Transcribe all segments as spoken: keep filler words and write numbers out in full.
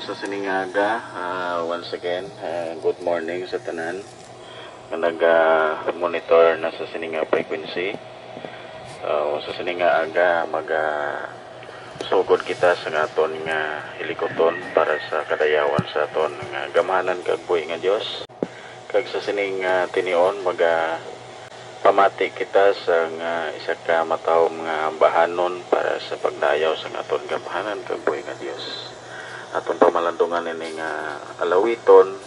Sa sining aga, ah, once again, ah, good morning sa tanan nga naga-monitor na sa sining nga frequency. Ah, sa sining nga aga, maga sugod kita sa aton nga hilikuton para sa kadayawan sa aton nga gamhanan kag buhi nga Dios. Kag sa sining, ah, tinion, maga pamati kita sa nga isa ka matahom nga ambahanon para sa pagdayaw sa aton gamhanan kag buhi nga Dios. Aton pamalandungan ini nga alawiton,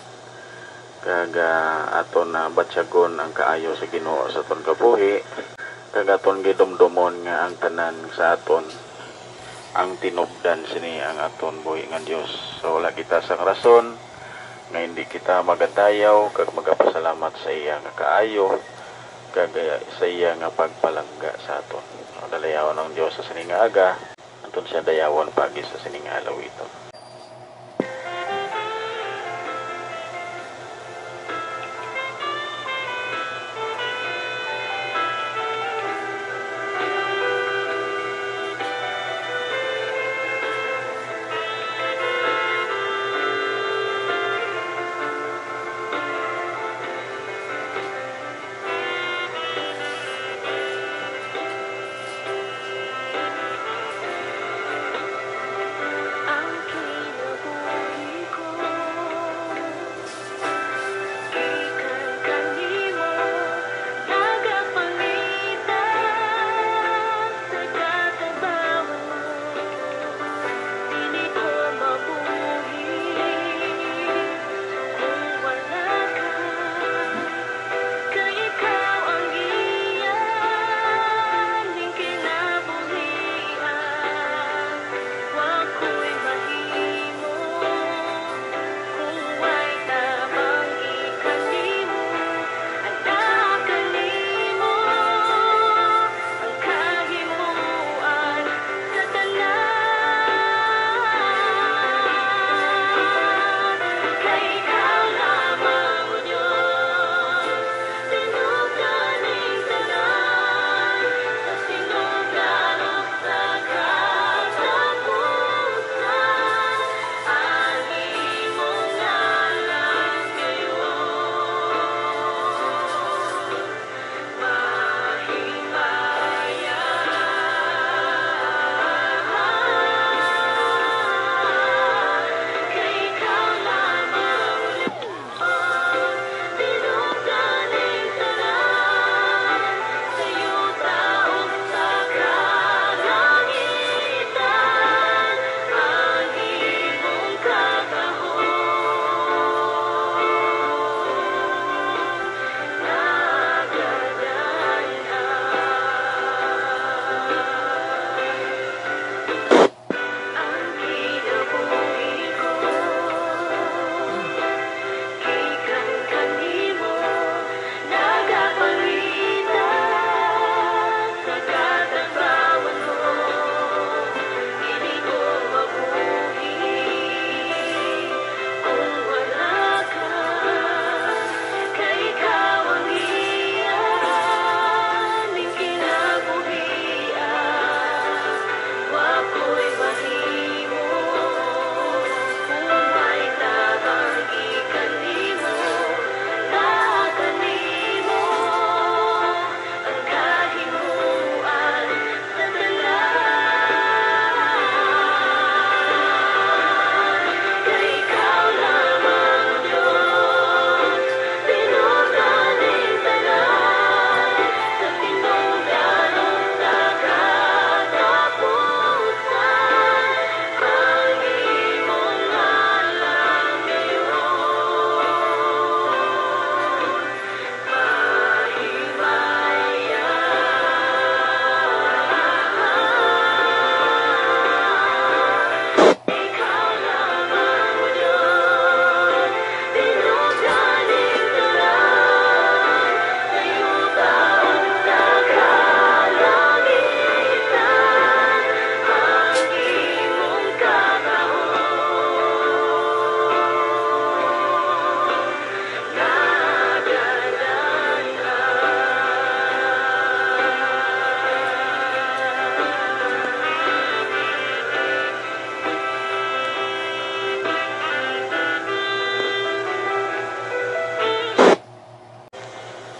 kag, ah, aton na batyagon ang kaayo sa Ginoo sa aton kabuhi, kag aton gidumdomon nga ang tanan sa aton ang tinubdan sini ang aton buhi nga Dios. So, wala kita sang rason nga hindi kita magadayaw kag magapasalamat sa iya nga kaayo kag, eh, sa iya nga pagpalangga sa aton. Ang dalayawon ang Dios sa sini nga aga, aton siya dayawon pagi sa sini nga alawiton.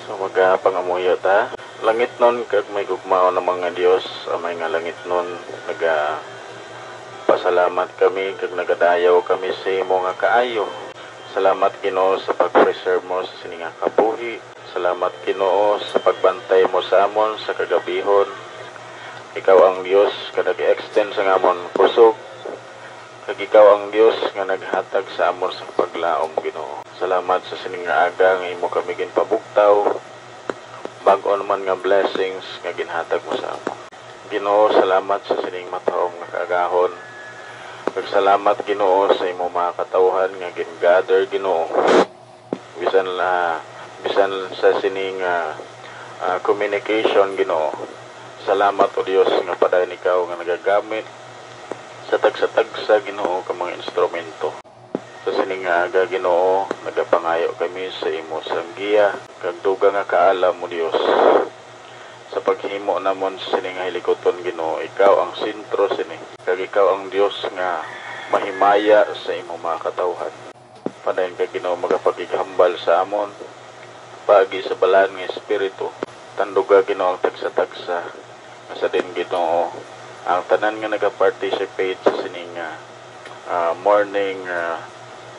So, magapangamuyo ta. Langitnon kag may gugmaon ang mga Dios, amay nga langitnon, naga pasalamat kami kag nagadayaw kami sa imo nga kaayo. Salamat, Ginoo, sa pag-preserve mo sa sini nga kabuhi. Salamat, Ginoo, sa pagbantay mo sa amon sa kagabihon. Ikaw ang Dios nga nag-extend sa amon kusog, kag ikaw ang Dios nga naghatag sa amon sa paglaom, Ginoo. Salamat sa sini nga aga nga imo kami ginpabugtaw. Bag-o naman nga blessings nga ginhatag mo sa amon. Ginoo, salamat sa sining matahom nga kaagahon. Kag salamat, Ginoo, sa imo mga katawhan nga gin-gather, Ginoo. Bisan la, bisan sa sining, ah, ah, communication, Ginoo. Salamat, O Dios, nga padayon ikaw nga nagagamit sa tagsa-tagsa, Ginoo, ka mga instrumento. Sa sini nga aga, Ginoo, nagapangayo kami sa imo sang giya kag dugang nga kaalam, O Dios. Sa paghimo namon sa sini nga hilikuton, Ginoo, ikaw ang sentro sini, kag ikaw ang Dios nga mahimaya sa imo mga katawhan. Padayon ka, Ginoo, magapakighambal sa amon paagi sa Balaan nga Espiritu. Tanduga, Ginoo, ang tagsa-tagsa. Sa din, Ginoo, ang tanan nga nagaparticipate sa sini nga, ah, morning, ah,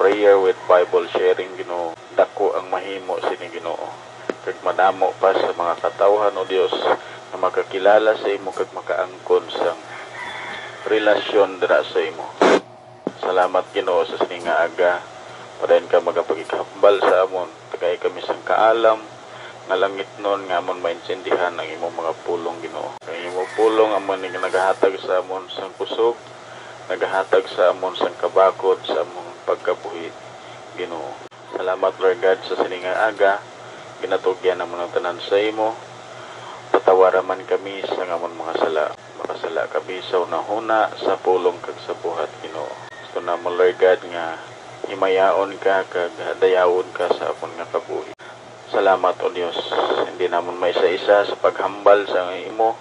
prayer with Bible sharing, Ginoo, dako ang mahimo sini, Ginoo. Kag madamo pa sa mga katawhan, O Dios, nga makakilala sa imo kag makaangkon sang relasyon dira sa imo. Salamat, Ginoo, sa sini nga aga. Padayon ka magapakighambal sa amon. Tagai kami sang kaalam nga langitnon nga amon maintindihan ang imong mga pulong, Ginoo. Ang imong pulong amo ni nga nagahatag sa amon sang kusog, nagahatag sa amon sang kabakod sa among pagkabuhi, Ginoo. Salamat, Lord God, sa sini nga aga. Ginatugyan namon ang tanan sa imo. Patawara man kami sa amon mga sala. Makasala kami sa hunahuna, sa pulong, kag sa buhat, Ginoo. Gusto namon, Lord God, nga himayaon ka kag dayawon ka sa amon nga kabuhi. Salamat, O Dios. Hindi namon maisa-isa sa paghambal sa imo,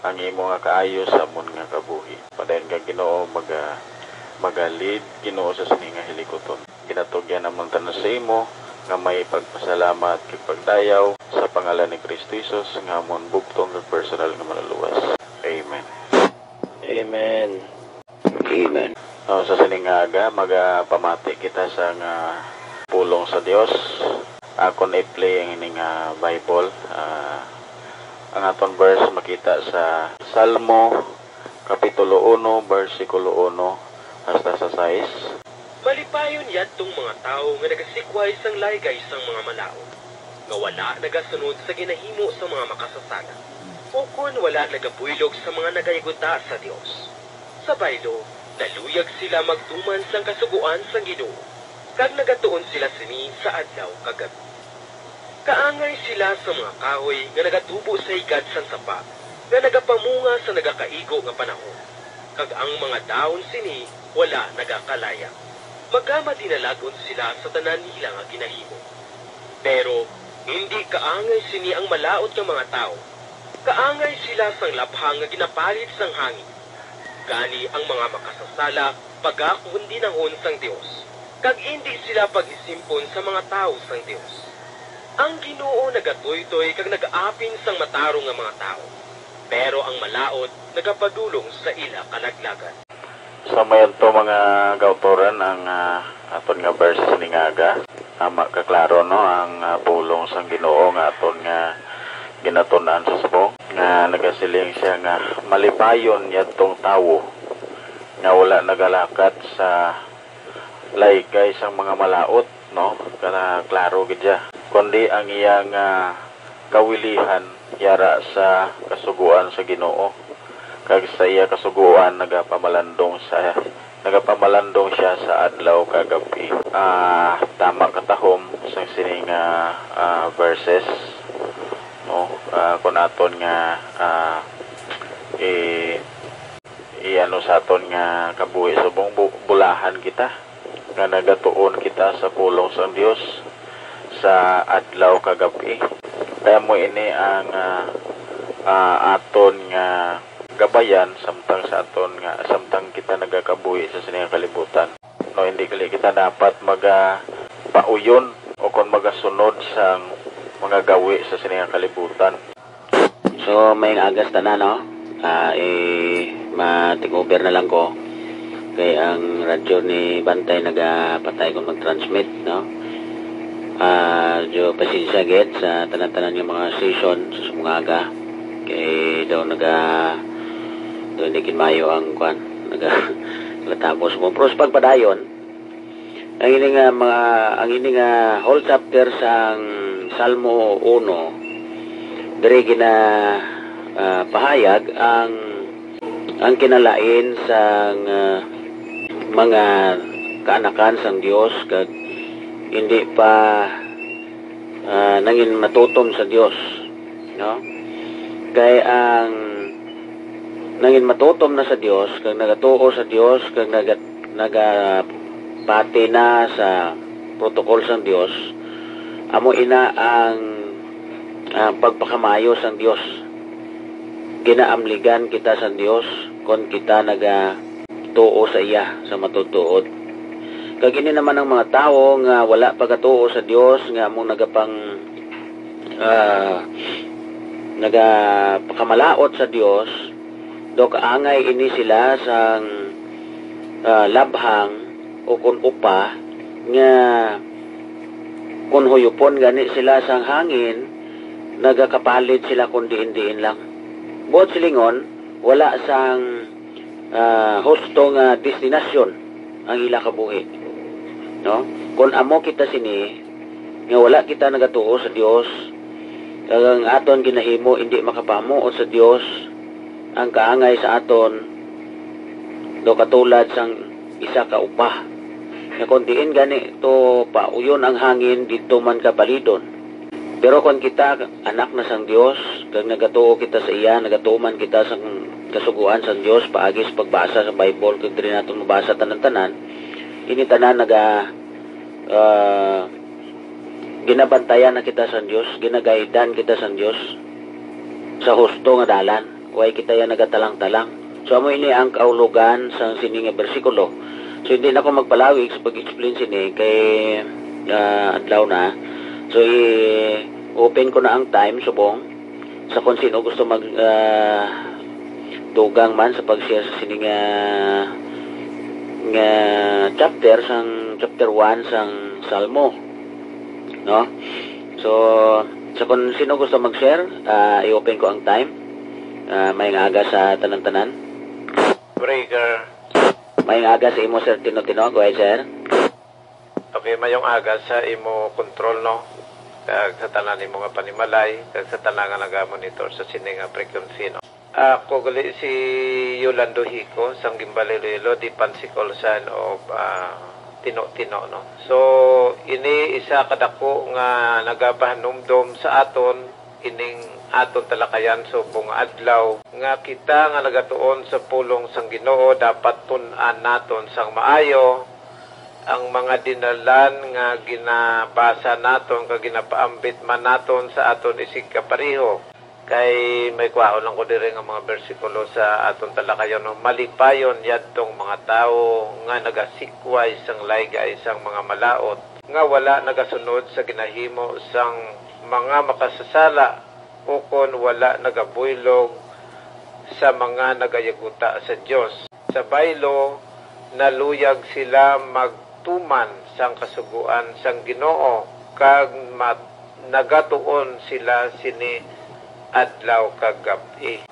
ang imo nga kaayo sa amon nga kabuhi. Padayon ka, Ginoo, maga-, maga-lead, Ginoo, sa sini nga hilikuton. Ginatugyan namon tanan sa imo nga may pagpasalamat kag pagdayaw sa pangalan ni Cristo Jesus nga amon bugtong kag personal nga Manluluwas. Amen. Amen. Amen. Oh, sa sini nga aga, magapamati kita sa nga pulong sa Dios. Akon i-play ang ini nga Bible. Ah, ang aton verse makita sa Salmo Kapitulo uno, bersikulo uno hasta sa sais. Malipayon yadtong mga tawo nga nagasikway sang laygay sang mga malaut, nga wala nagasunod sa ginahimo sang mga makasasala, ukon wala nagabuylog sa mga nagayaguta sa Dios. Sa baylo, naluyag sila magtuman sang kasugoan sang Ginoo, kag nagatuon sila sini sa adlaw kag gab-i. Kaangay sila sa mga kahoy nga nagatubo sa higad sang sapa, nga nagapamunga sa nagakaigo nga panahon, kag ang mga dahon sini wala nagakalaya. Magamadinalag-on sila sa tanan nila nga ginahimo. Pero indi kaangay sini ang malaut nga mga tawo. Kaangay sila sang labhang nga ginapalit sang hangin. Gani ang mga makasasala pagakundinahon sang Dios, kag indi sila pag-isimpon sa mga tawo sang Dios. Ang Ginoo nagatuytoy kag nagaapin sang matarong nga mga tawo, pero ang malaut nagapadulong sa ila kalaglagan. Sa may adto, mga kautoran, ang, ah, aton nga verse sining aga. Tama ka klaro, no, ang, ah, pulong sang Ginoo nga aton nga ginatun-an sa subong, nga nagasiling siya nga malipayon yadtong tawo nga wala nagalakat sa laygay sang mga malaut, no? Kana klaro gid siya. Kundi ang iya nga kawilihan yara sa kasugoan sa Ginoo, kag sa iya kasugoan nagapamalandong sa, nagapamalandong siya sa adlaw kag gab-i. Ah, tama katahom sang sini nga, ah, verses, no? Ah, kun aton nga, ah, i-, i-ano sa aton nga kabuhi subong bu-, bulahan kita nga nagatuon kita sa pulong sang Dios sa adlaw kag gab-i. Kaya mo ini ang, ah, ah, aton nga gabayan samtang sa aton nga, samtang kita nagakabuhi sa sini nga kalibutan. No, hindi kali kita dapat maga pauyon o kon magasunod sang mga gawi sa sini nga kalibutan. So, may agas tanan, no? Ah, eh, ma-take over na lang ko. Kay ang radyo ni Bantay nagapatay kung mag-transmit, no? Ah, jo, pasensya gid sa tanan-tanan nga mga station sa mga aga. Kay daw naga-, daw hindi kinmayo ang kwan. Naga-, nagatapos mo. Pero sa pagpadayon, ang ini nga mga, ang ini nga whole chapter sang Salmo uno, diri gina, ah, pahayag ang, ang kinalain sang, ah, mga kaanakan sang Dios kag hindi pa, ah, nangin matutom sa Dios, no? Kay ang nangin matutom na sa Dios, kag nagatuo sa Dios, kag naga-, nagapati na sa protocol sang Dios, amo ina ang, ang pagpakamayo sang Dios. Ginaamligan kita sang Dios kon kita nagatuo sa iya sa matutuod. Kag ini naman ang mga tawo nga wala pagatuo sa Dios, nga amo nagapang, ah, nagapakamalaot sa Dios, do kaangay ini sila sang, ah, labhang o kun upa nga kun huyupon gani sila sang hangin, nagakapalit sila kun diin-diin lang. Buot silingon, wala sang, ah, husto nga destinasyon ang ila kabuhi. No? Kun amo kita sini, nga wala kita nagatuo sa Dios, kag ang aton ginahimo indi makapamuot sa Dios, ang kaangay sa aton do katulad sang isa ka upa, nga kon diin gani to pauyon ang hangin, didto man ka palidon. Pero kon kita anak na sang Dios, kag nagatuo kita sa iya, nagatuman kita sang kasugoan sang Dios paagi sa pagbasa sa Bible, kag diri naton mabasa tanan-tanan, ini tanan naga, ah, ginabantayan na kita sang Dios, ginagaidan kita sang Dios sa husto nga dalan. Way kita ya nagatalang-talang. So, amo ini ang kaulogan sang sini nga bersikulo. So, hindi na ako magpalawig sa pag-explain sini kay, ah, adlaw na. So, i-open ko na ang time subong sa kung sino gusto mag, ah, dugang man sa pag-share sa sini nga, nga chapter sang chapter one sang Salmo, no? So, sa kung sino gusto mag-share, ah, i-open ko ang time. Ah, may nga aga sa tanan-tanan. Breaker. May nga aga sa imo, Sir Tino-Tino. Go ahead, sir. Okay, mayong aga sa imo control, no? Kag sa tanan nimo nga panimalay, kag sa tanan nga nagamonitor sa sini nga frequency, no? Ako gali si Yolando Hico, sang Guimbalay, Iloilo, the Pansi Call Sign of, ah, Tino-Tino, no? So, ini isa ka dako nga nagapahanumdom sa aton ining aton talakayan subong adlaw, nga kita nga nagatuon sa pulong sang Ginoo dapat tun-an naton sang maayo ang mga dinalan nga ginabasa naton kag ginapaambit man naton sa aton isigkapareho. Kay may kwaon lang ko diri nga mga bersikulo sa aton talakayon, no? Malipayon yadtong mga tawo nga nagasikway sang laygay sang mga malaut, nga wala nagasunod sa ginahimo sang mga makasasala, ukon wala nagabuylog sa mga nagayaguta sa Dios. Sa baylo, naluyag sila magtuman sang kasugoan sang Ginoo, kag ma-, nagatuon sila sini adlaw kag gab-i.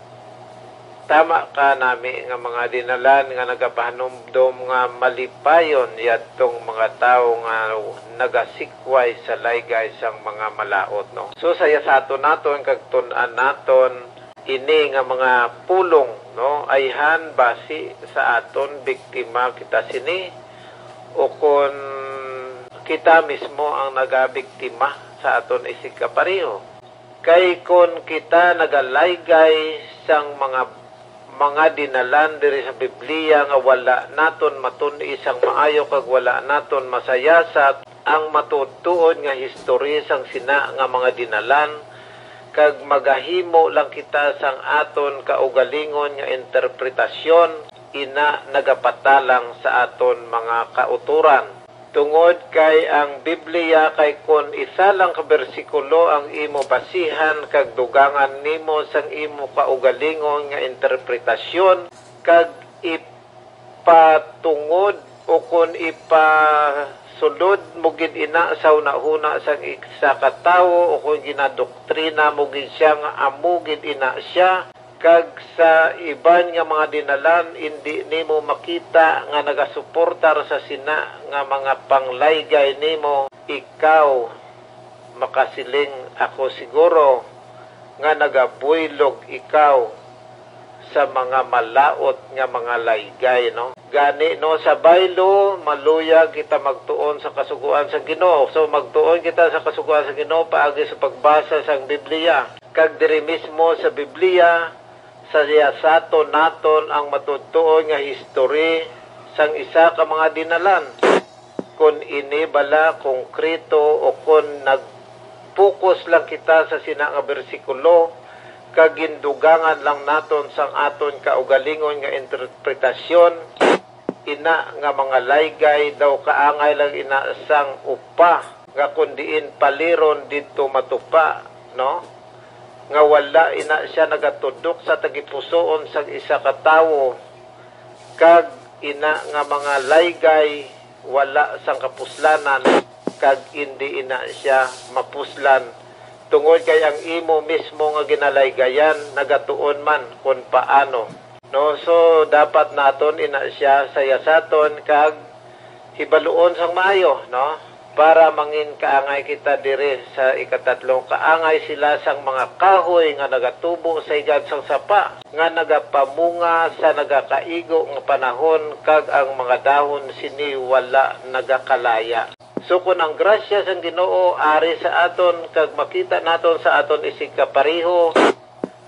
Tama ka nami nga mga dinalan nga nagapahanumdom nga malipayon yadtong mga tawo nga nagasikway sa laygay sang mga malaut, no? So, sayasaton naton kag tun-an naton ini nga mga pulong, no? Ayhan basi sa aton biktima kita sini, o kon kita mismo ang nagabiktima sa aton isigkapareho. Kay kon kita nagalaygay sang mga, mga dinalan diri sa Biblia nga wala naton matun-i sang maayo kag wala naton masayasat ang matuod-tuod nga history sang sina nga mga dinalan, kag magahimo lang kita sang aton kaugalingon nga interpretasyon, ina nagapatalang sa aton mga kautoran. Tungod kay ang Biblia kay kon isa lang ka bersikulo ang imo basihan kag dugangan nimo sang imo kaugalingon nga interpretasyon, kag ipatungod o kon ipasulod mo gid ina sa hunahuna sang isa ka tawo o kon ginadoktrina mo gid siya nga amo gid ina siya, kag sa iban nga mga dinalan, indi nimo makita nga nagasuportar sa sina nga mga panglaygay nimo. Ikaw makasiling, "Ako siguro nga nagabuylog ikaw sa mga malaut nga mga laygay," no? Gani, no, sa baylo, maluyag kita magtuon sa Kasugoan sang Ginoo. So, magtuon kita sa Kasugoan sang Ginoo paagi sa pagbasa sang Biblia. Kag diri mismo sa Biblia, sayasaton naton ang matudtuon nga history sang isa ka mga dinalan. Kon ini bala konkreto o kon nag-focus lang kita sa sina nga bersikulo, kag gindugangan lang naton sang aton kaugalingon nga interpretasyon, ina nga mga laygay daw kaangay lang ina sang upa nga kon diin paliron didto matupa, no? Nga wala ina sia nagatudok sa tagipusoon sang isa ka tawo, kag ina nga mga laygay wala sang kapuslanan, kag indi ina sia mapuslan, tungod kay ang imo mismo nga ginalaygayan nagatuon man kon paano. No, so dapat naton ina sia sayasaton kag hibaluon sang maayo, no? Para mangin kaangay kita diri sa ikatatlo, kaangay sila sang mga kahoy nga nagatubo sa higad sang sapa, nga nagapamunga sa nagakaigo nga panahon, kag ang mga dahon sini wala nagakalaya. So, kon ang grasya sang Ginoo ari sa aton, kag makita naton sa aton isigkapareho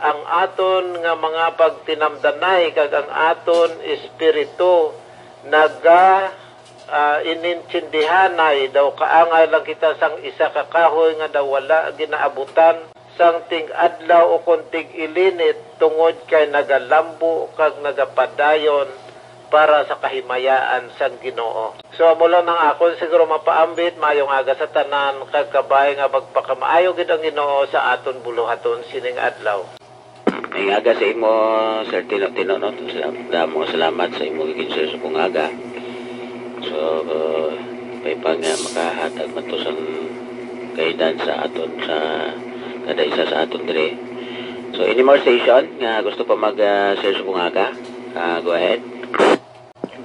ang aton nga mga pagtinamdanay kag ang aton espiritu naga, ah, inintindihanay, daw kaangay lang kita sang isa ka kahoy nga daw wala ginaabutan sang tig-adlaw o kon tig-ilinit, tungod kay nagalambo kag nagapadayon para sa kahimayaan sang Ginoo. So, amo lang ang akon siguro mapaambit. Maayong aga sa tanan, kag kabay nga magpakamaayo gid ang Ginoo sa aton buluhaton sining adlaw. May aga sa imo, Sir Tino Tino, no? Sa-, damo nga salamat sa imo gid, sir, sa pong aga. So, uh, may pa nga makahatag man to sang guidance sa aton, sa kada isa sa aton diri. So, any more station nga gusto pa mag, uh, share sa pong aga? Uh, go ahead.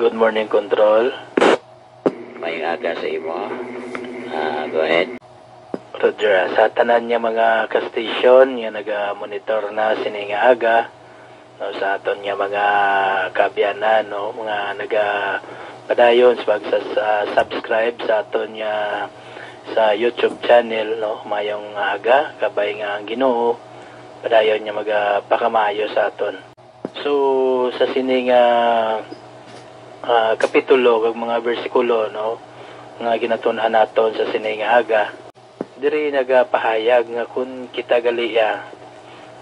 Good morning, Control. May aga sa imo. Ah, go ahead. Roger, ah, sa tanan nga mga ka-station nga naga-monitor na sini nga aga, no, sa aton nga mga kaabyanan, no, mga naga-, padayon sa pagsa-, sa subscribe sa aton nga sa YouTube channel, no, mayong aga, kabay nga ang Ginoo padayon nga magapakamayo sa aton. So, sa sini nga, ah, kapitulo kag mga bersikulo, no, nga ginatun-an naton sa sini nga aga, diri nagapahayag nga kun kita gali, ah,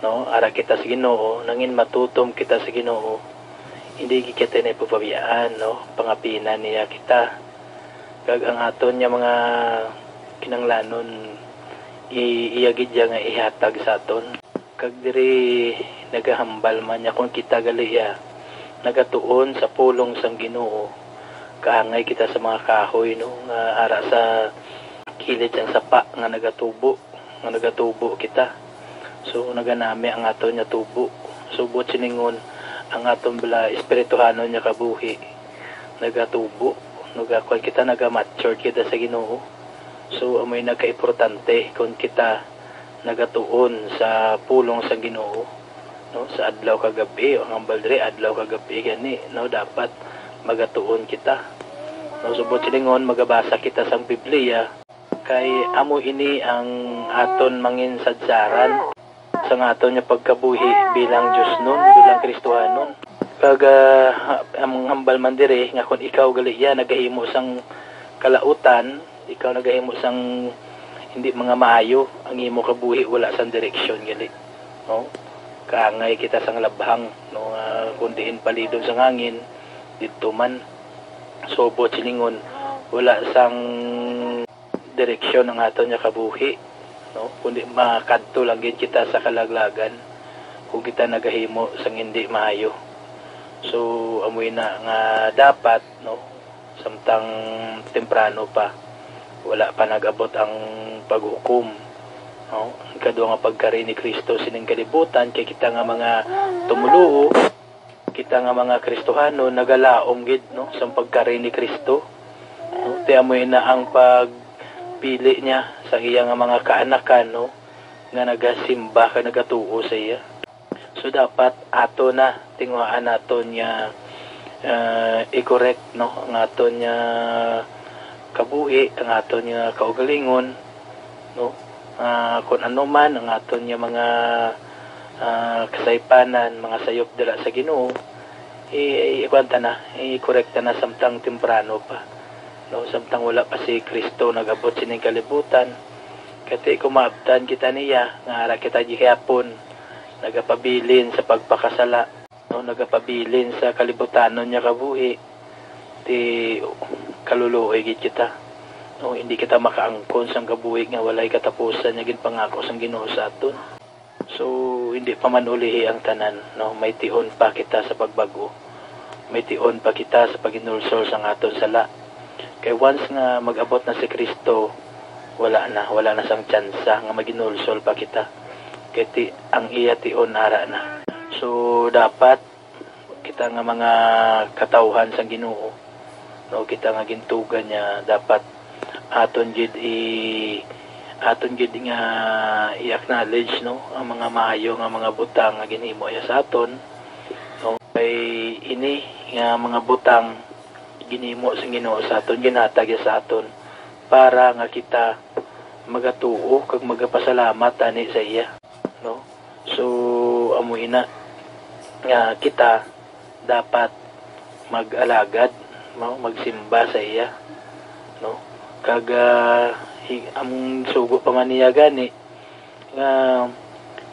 no, ara kita sa Ginoo, nangin matutom kita sa Ginoo, hindi gid kita niya pagpabiyaan, no, pangapinan niya kita. Kag ang aton nga mga kinahanglanon, i-, iya gid iya nga ihatag sa aton. Kag diri nagahambal man niya, kon kita gali iya nagatuon sa pulong sang Ginoo, kaangay kita sa mga kahoy, no, nga ara sa kilid sang sapa nga nagatubo, nga nagatubo kita. So, naganami ang aton nga tubo. So, buot silingon, ang aton bala espirituhanon nga kabuhi nagatubo, nagakuan kita, nagamature kita sa Ginoo. So, amoy nagkaimportante kon kita nagatuon sa pulong sang Ginoo, no, sa adlaw kag gab-i. Ang hambal diri, adlaw kag gab-i gani, no, dapat magatuon kita. No, so, buot silingon, magabasa kita sang Biblia, kay amo ini ang aton mangin sadsaran sang aton nga pagkabuhi bilang Diosnon, bilang Kristohanon. Kag, ah, ha-, ang hambal man diri nga kon ikaw gali iya nagahimo sang kalautan, ikaw nagahimo sang hindi mga maayo, ang imo kabuhi wala sang direksyon gali, no? Kaangay kita sang labhang, no, nga kon diin palidon sang hangin, didto man. So, buot silingon, Wala sang direksyon ang aton nga kabuhi, no? Kundi makadto lang gid kita sa kalaglagan kung kita nagahimo sang hindi maayo. So, amoy na nga dapat, no, samtang temprano pa, wala pa nag-abot ang paghukom, no? Ang kadwa nga pagkari ni Kristo sining kalibutan, kay kita nga mga tumuluo, kita nga mga Kristohanon nagalaom gid, no, sang pagkari ni Kristo, no? Ti amoy na ang pagpili niya sa iya nga mga kaanakan, no, nga nagasimba kag nagatuo sa iya. So, dapat ato na tinguhaan naton nga, ah, i-correct, no, ang aton nga kabuhi, ang aton nga kaugalingon, no? Ah, kung ano man ang aton nga mga, ah, kasaypanan, mga sayop dira sa Ginoo, i-, i-, ikuan ta na, i-correct ta na samtang temprano pa, no? Samtang wala pa si Kristo nag-abot sining kalibutan. Kay ti kung maabtan kita niya, nga ara kita gihapon nagapabilin sa pagpakasala, no, nagapabilin sa kalibutanon nga kabuhi, ti kaluluoy gid kita. No, hindi kita makaangkon sang kabuhi nga walay katapusan nga ginpangako sang Ginoo sa aton. So, hindi pa man ulihi ang tanan, no, may tion pa kita sa pagbag-o. May tion pa kita sa paghinulsol sang aton sala. Kay once nga mag-abot na si Kristo, wala na, wala na sang tsansa nga maghinulsol pa kita. Kay ti-, ang iya tion ara na. So, dapat kita nga mga katawhan sang Ginoo, no, kita nga gintugan niya, dapat aton gid i-, aton gid nga i-acknowledge, no, ang mga maayo nga mga butang nga ginhimo niya sa aton, no. Kay ini nga mga butang ginhimo sang Ginoo sa aton, ginhatag niya sa aton para nga kita magatuo kag magapasalamat ani sa iya, no? So, amo ina nga kita dapat mag-alagad, no? Magsimba sa iya, no? Kag, ah, hi-, ang sugo pa man niya gani nga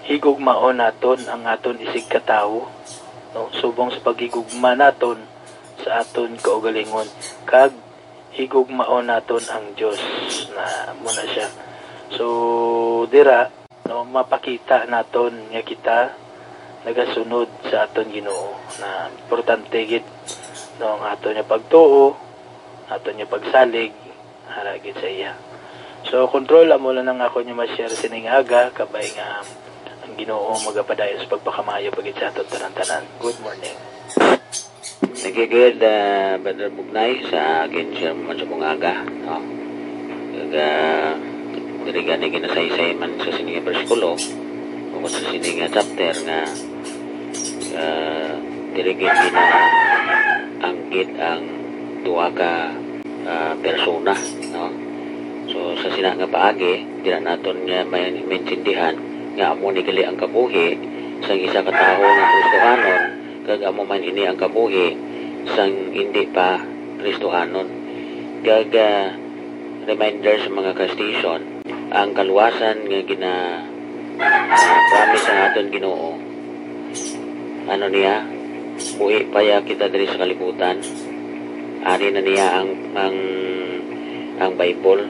higugmaon naton ang aton isigkatawo, no? Subong sa paghigugma naton sa aton kaugalingon, kag higugmaon naton ang Dios, na amo na siya. So, dira, no, mapakita naton nga kita nagasunod sa aton Ginoo, na importante gid, no, ang aton nga pagtuo, aton nga pagsalig, ara gid sa iya. So, Control, amo lang ang ako nga ma-share sining aga, kabay nga ang Ginoo magapadayon sa pagpakamaayo pa gid sa aton tanan-tanan. Good morning. Thank you gid, ah, Brother Bugnay, sa gin-share mo man sa akong aga, no? Kag, ah, diri gani ginasaysay man sa sini nga bersikulo, o sa sini nga chapter nga, ah, diri gid ginaanggid ang duha ka, ah, persona, no? So, sa sina nga paagi, dira naton nga may maintindihan nga amo ni gali ang kabuhi sang isa ka tawo nga Kristohanon, kag amo man ini ang kabuhi sang indi pa Kristohanon. Kag, ah, reminder sa mga ka-station, ang kaluwasan nga gina-, ah, promise ang aton Ginoo, ano niya, buhi pa ya kita diri sa kalibutan. Ari na niya ang, ang, ang Bible.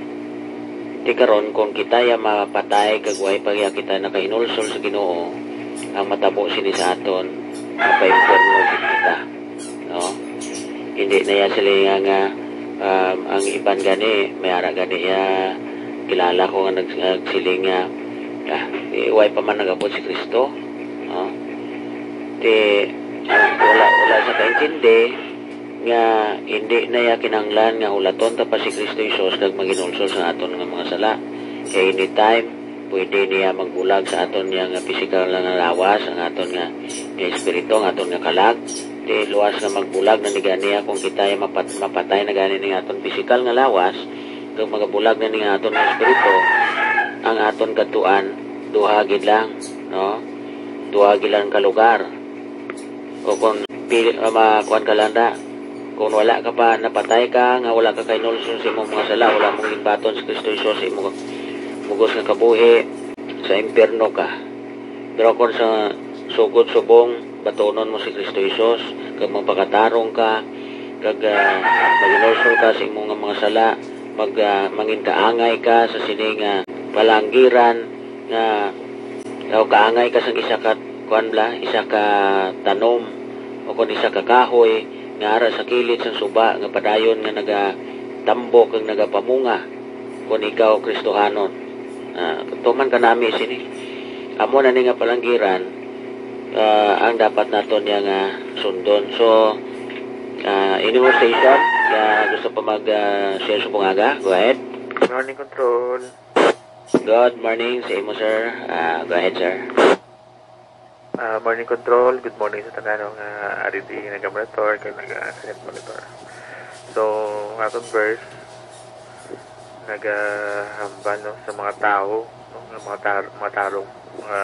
Ti karon, kung kita ya mapatay kag way pa ya kita nakahinulsol sa Ginoo, ang matabo sini sa aton, mapaimpyerno gid kita, no? Hindi na ya silinga nga, um, ang iban gani, may ara gani ya kilala ko nga nag-, nagsiling nga, "Ah, eh, way pa man nag-abot si Kristo," no? Ti, ah, wala, wala sa kaintindi nga hindi na ya kinahanglan nga hulaton ta pa si Kristo Jesus kag maghinulsol sa aton nga mga sala. Kay anytime, pwede niya magbulag sa aton niya nga pisikal nga lawas, ang aton nga, nga espiritu, ang aton nga kalag. Ti luwas nga magbulag na ni gani ya kung kita ya mapat-, mapatay na gani ning aton pisikal nga lawas, kag magabulag na ning aton nga espiritu, ang aton kadtuan, duha gid lang, no? Duha gid lang ka lugar. O kung pili, ah, ma-, kuwan ka lang na, kung wala ka pa, napatay ka, nga wala ka kahinulsol sa imong mga sala, wala mong ginbaton si Kristo Jesus sa imong bugos nga kabuhi, sa impyerno ka. Pero kung sa sugod subong, batonon mo si Kristo Jesus, kag magpakatarong ka, kag, ah, maghinulsol ka sa imo nga mga sala, mag, ah, mangin kaangay ka sa sini nga palanggiran nga, o kaangay ka sang isa ka, kuan bala, isa ka tanom, o kon isa ka kahoy nga ara sa kilid sang suba nga padayon nga nagatambok kag nagapamunga, kon ikaw Kristohanon. Ah, tuman ka nami sini. Amo na ni nga palanggiran, ah, ang dapat naton niya nga sundon. So, ah, any more station nga gusto pa mag, ah, share sa bungaga? Go ahead. Morning, Control. Good morning sa imo, sir. Ah, go ahead, sir. Ah, morning, Control. Good morning sa tanan nga ari di naga-monitor kag naga-asset monitor. So, ang aton verse, nagahambal, no, sa mga tawo, no, nga mga tar-, mga tarong, mga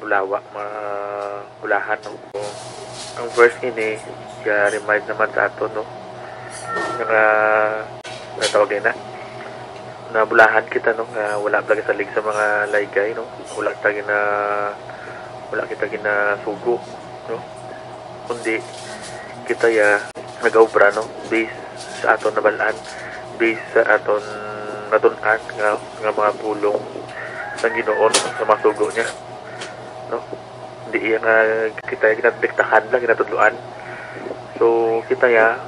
bulawa, mga bulahan, no. So, ang verse ini, ga-remind naman sa aton, no, nga, nga tawag na, na bulahan kita, no, nga wala talaga salig sa mga laygay, no. Wala ta gina-, wala kita ginasugo, no. Kundi kita ya nagaobra, no, based sa aton nabal-an, based sa aton natun-an nga, nga mga pulong sang Ginoo, no, sa mga sugo niya, no. Hindi iya nga kita ginadiktahan lang, ginatudloan. So, kita ya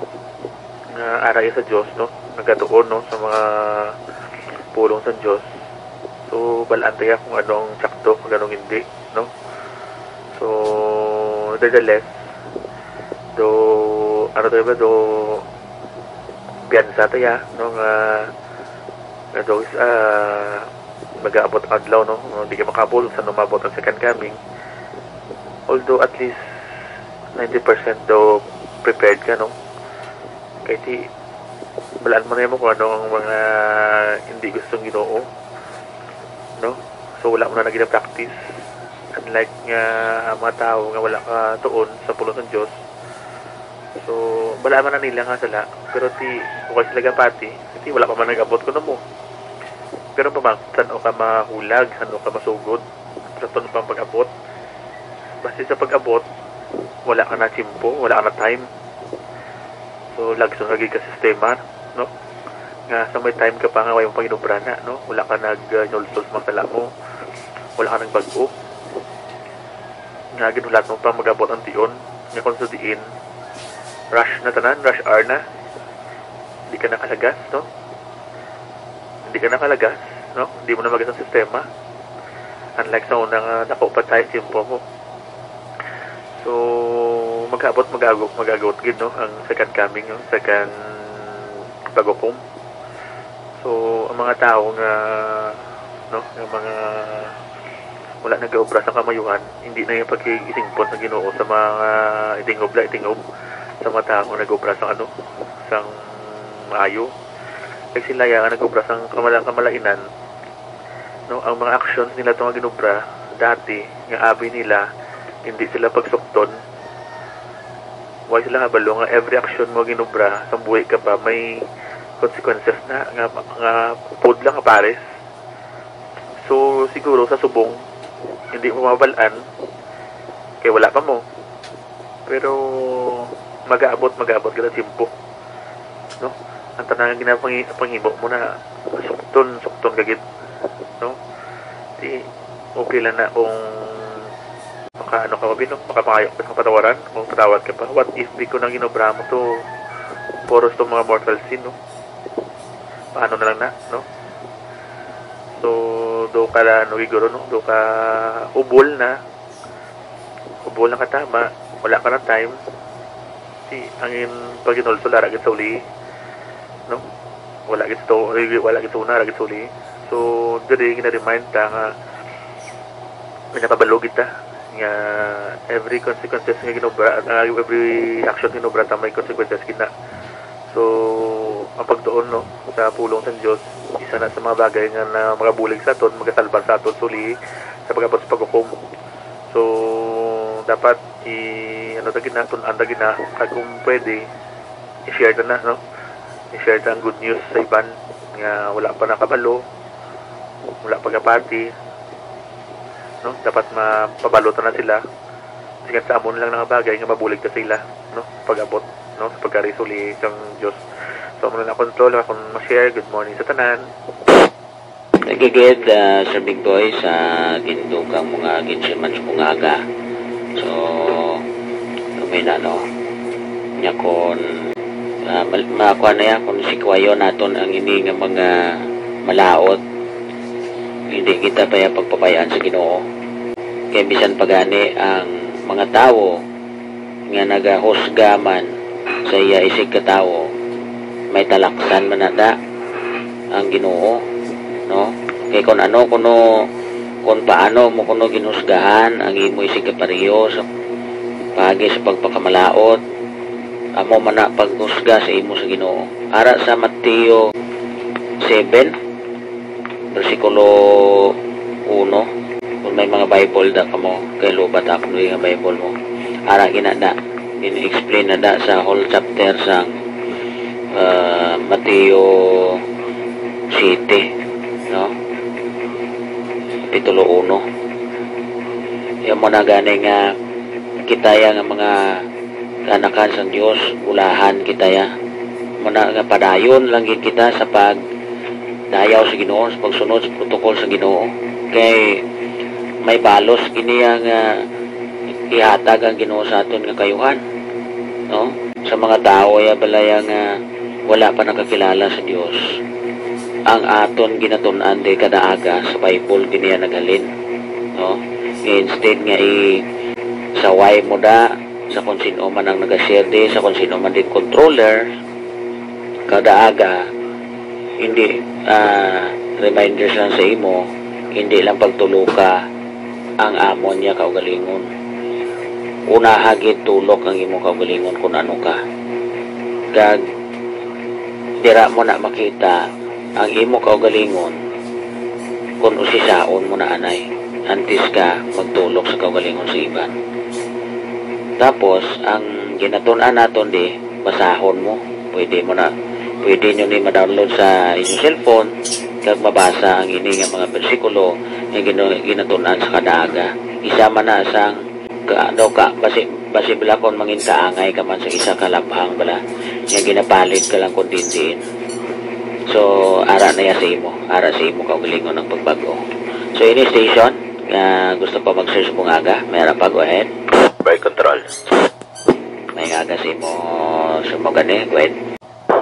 nga ara iya sa Dios, no, nagatuon, no, sa mga pulong sa Dios. So, bal-an ta ya kung ano ang sakto, kung ano ang hindi, no. So, nevertheless, do, ano tayo ba, do, piyansa tayo, no, nga, nga do, ah, mag-aabot adlaw, no, di ka makabul sa umabot ang second coming. Although at least ninety percent do prepared ka, no, kay ti, balaan mo na mo kung ano ang mga hindi gustong Ginoo, no? So, wala mo na gina-practice. Unlike nga ang mga tawo nga wala ka tuon sa pulong sa Dios, so, balaan man na nila nga sala, pero ti, okay sila gapati, ti, wala pa man nag-abot kuno mo. Pero pa man, san-o ka mahulag, san-o ka masugod, sa tun pang pag-abot. Basta sa pag-abot, wala ka na tiyempo, wala ka na time. So, lagson lagi ka sistema, no? Nga sa may time ka pa nga way mo panginubra na, no? Wala ka nag, uh, nulsol sa mga sala mo. Wala ka nagbag-o. Nga ginulat mo pa mag-abot ang tion. Nga kung sa diin, rush na tanan, rush hour na. Di ka nakalagas, no? Hindi ka nakalagas, no? Hindi mo na magas ang sistema. Unlike sa una nga dako pa tayo tiyempo mo. So, mag-abot, mag-ago-, mag-agot gid, no, ang second coming, no, second paghukom. So, ang mga tawo nga, no, ang mga wala nagaobra sa kamayuhan, hindi na yung pag-isingpot ng Ginoo sa mga itingob na itingob sa mga tawo nga nag-obra sa, ano, sang maayo. Kag sila ya nga nag-obra sang kamala-, kamalainan, no, ang mga actions nila to nga ginobra dati nga abi nila, hindi sila pagsukton. Why sila nga balo nga every action mo ginobra sa buhi ka pa may consequences na nga, nga pud lang nga pares. So, siguro sa subong, hindi mo mabal-an kay wala pa mo. Pero mag-aabot, mag-aabot kita tiyempo, no? Ang tanan nga ginapangi-, panghimo mo na sukton, sukton ka gid, no? Di, okay lang na kung maka-, ano ka, Bobby, no? Makapangayo ka sa kapatawaran, kung patawad ka pa. What if di ko na ginobra mo to, puros to mga mortal sin, no? Paano na lang na, no? So, do ka na, ano, siguro, no? Do ka ubol na, ubol na katama, wala ka na time. Ti, ang in-, pag-inulso, lara gid sa uli, no? Wala gid sa to-, wala gid sa una, lara gid sa uli. So, diri, gina-remind ta nga, may nakabalo gid ta nga every consequences nga ginobra, ah, every action ginobra ta may consequences gid na. So, ang pagtuon, no, sa pulong sa Dios, isa na sa mga bagay nga na magabulig sa aton, magasalbar sa aton sa uli sa pag-abot sa paghukom. So, dapat i-, ano ta gina, tun-an ta gina, kag kung pwede, i-share ta na, no? I-share ta ang good news sa iban nga wala pa nakabalo, wala pa gapati, no? Dapat mapabalo ta na sila. Bisan sa amo na lang nga bagay nga mabulig ta sila, no? Pag-abot. no, sa pagkarisuli sang Dios. So, amo na, Control, akong ma-share. Good morning sa tanan. Nagigid, ah, Sir Big Boy, sa gindugang mga ginsiman sa mga aga. So, gamay na, no? Nya kun, ah, mal- makuha na yan, kung sikwayon naton ang ini nga mga malaot, hindi kita pa ya pagpabayaan sa Ginoo. Kay bisan pa gani ang mga tawo nga nagahusga man sa iya isig ka tawo, may talaksan man na da ang Ginoo, no? Kay kun ano kuno, kun paano mo kuno ginhusgahan ang imo isig ka pareho sa paagi sa pagpakamalaot, amo man na paghusga sa imo sa Ginoo. Ara sa Mateo seven, bersikulo uno. Kung may mga Bible da kamo, kay lubat ako nga Bible mo. Ara gina na, in-explain na da sa whole chapter sa, ah, Mateo siyete, no? Kapitulo uno. Yan mo na gani nga kita ya nga mga kaanakan sang Dios, bulahan kita ya. Muna nga padayon lang gid kita sa pag dayaw sa Ginoo, sa pagsunod sa protocol sa Ginoo. Kay may balos kini ang, ah, ihatag ang Ginoo sa aton nga kayuhan, no? Sa mga tawo ya balaya nga wala pa nakakilala sa Dios, ang aton ginatun-an di kada aga sa Bible kini ang naghalin, no? Nga instead nga i saway mo da sa kung sino man ang nagashare di, sa kung sino man din controller, kada aga, hindi, ah, reminders lang sa imo, hindi lang pagtuloka ang amon niya kaugalingon. Unaha gid tulok ang imo kaugalingon kung ano ka. Kag dira mo na makita ang imo kaugalingon kung usisaon mo na anay antes ka magtulok sa kaugalingon sa iban. Tapos, ang ginatun-an naton di, basahon mo. Pwede mo na, pwede nyo ni ma-download sa inyong cellphone, kag mabasa ang ini nga mga bersikulo nga ginu- ginatun-an sa kada aga. Isa man na sang ka, daw ka, basi, basi bala kon mangin kaangay ka man sa isa ka labhang bala, nga ginapalit ka lang kon diin-diin. So, ara na ya sa imo, ara sa imo kaugalingon ang pagbago. So, ini station, nga gusto pa mag-search bungaga, may ara pa, go ahead. By control. May aga sa imo, sa mo gani, go ahead.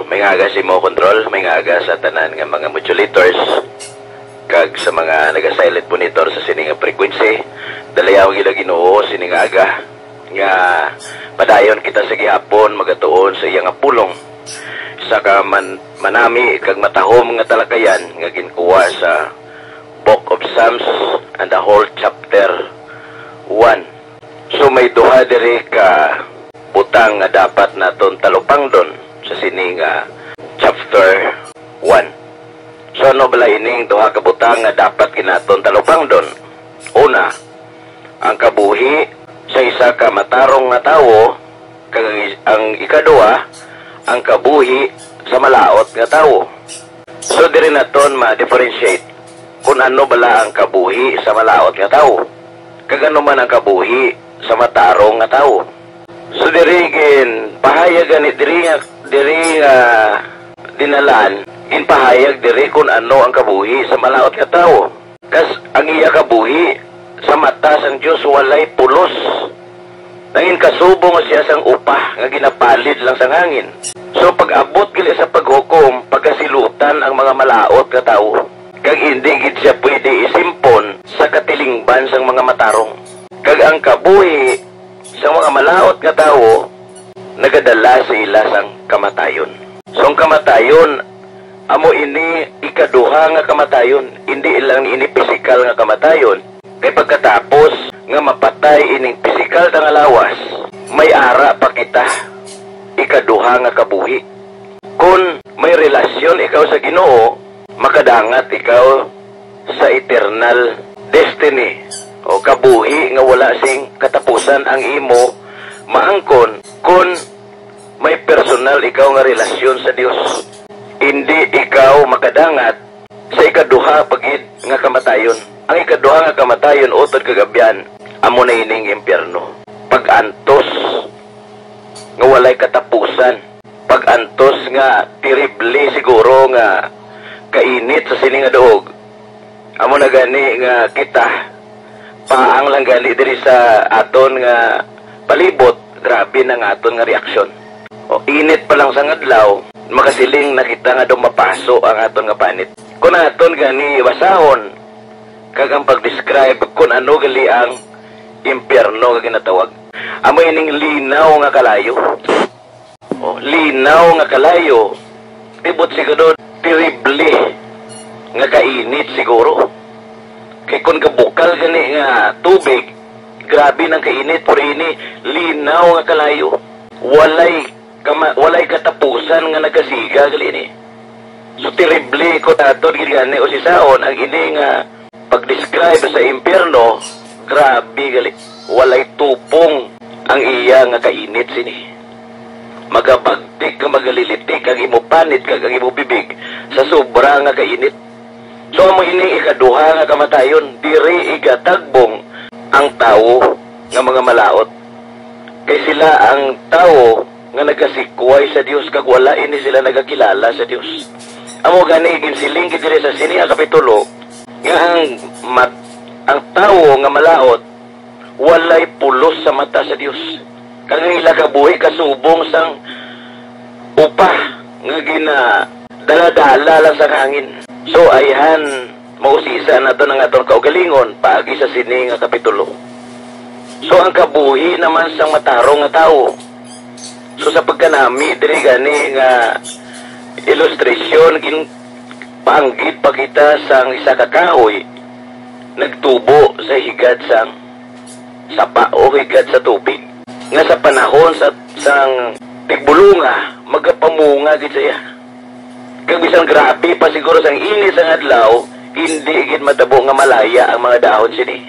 May aga sa imo, control, may aga sa tanan nga mga modulators, kag sa mga naga-silent monitor sa sini nga frequency. Dalayaw gila Ginoo sini nga aga, nga padayon kita sa gihapon magatuon sa iya nga pulong. Sa ka man, manami kag matahom nga talakayan nga ginkuha sa Book of Psalms and the whole chapter one. So may duha diri ka butang nga dapat naton talupangdon sa sini nga chapter one. So ano bala ining duha ka butang nga dapat gid naton talupangdon? Una, ang kabuhi sa isa ka matarong nga tawo, kag ang is- ang ikaduha, ang kabuhi sa malaot nga tawo. So diri naton ma-differentiate kung ano bala ang kabuhi sa malaot nga tawo, kag ano man ang kabuhi sa matarong nga tawo. So diri gin pahayag gani diri nga, diri nga dinalan, ginpahayag diri kung ano ang kabuhi sa malaot nga tawo. Kas ang iya kabuhi sa mata sang Dios walay pulos. Nangin kasubong siya sang upah nga ginapalid lang sang hangin. So pag-abot gali sa paghukom, pagkasilutan ang mga malaot nga tawo, kag hindi gid siya pwede isimpon sa katilingban sang mga matarong. Kag ang kabuhi sang mga malaot nga tawo nagadala sa ila sang kamatayon. So ang kamatayon amo ini ikaduha nga kamatayon, hindi lang ini pisikal nga kamatayon. Kay pagkatapos nga mapatay ining pisikal ta nga lawas, may ara pa kita ikaduha nga kabuhi. Kon may relasyon ikaw sa Ginoo, makadangat ikaw sa eternal destiny o kabuhi nga wala sing katapusan ang imo maangkon kon may personal ikaw nga relasyon sa Dios. Indi ikaw makadangat sa ikaduha pa gid nga kamatayon. Ang ikaduha nga kamatayon, utod kag abyan, amo na ining impyerno. Pag-antos nga walay katapusan. Pag-antos nga terrible siguro nga kainit sa sini nga duog. Amo na gani nga kita, paang lang gani diri sa aton nga palibot, grabe na nga aton nga reaksyon. O, init pa lang sang adlaw, makasiling na kita nga daw mapaso ang aton nga panit. Kung aton gani basahon, kag ang pag-describe kung ano gali ang impyerno nga ginatawag, amo ining linaw nga kalayo. O, linaw nga kalayo, tibot siguro, terrible nga kainit siguro. Kay kung kabukal gani nga tubig, grabe nang kainit, pero ini linaw nga kalayo. Walay kama-, walay katapusan nga nagasiga gali ini. So, terrible ko naton gid gani, usisaon ang ini nga pag-describe sa impyerno, grabe gali. Walay tupong ang iya nga kainit sini. Magabagtik nga magalilitik ang imo panit kag ang imo bibig sa sobra nga kainit. So, amo ini ikaduha nga kamatayon, diri igatagbong ang tawo nga mga malaut. Kay sila ang tawo nga nagasikway sa Dios, kag wala ini sila nagakilala sa Dios. Amo gani ginsiling gid diri sa sini nga kapitulo nga ang mat-, ang tawo nga malaut walay pulos sa mata sa Dios, kag ang ila kabuhi kasubong sang upah nga ginadaladala lang sa hangin. So, ayhan, mausisa naton ang aton kaugalingon paagi sa sini nga kapitulo. So, ang kabuhi naman sang matarong nga tawo. So, sa pagkanami diri gani nga ilustrasyon, ginpaanggid pa kita sang isa ka kahoy nagtubo sa higad sang sapa o higad sa tubig, nga sa panahon sa, sang tigbulunga, magapamunga gid siya. Kag bisan grabe pa siguro sang init sang adlaw, hindi gid matabo nga malaya ang mga dahon sini.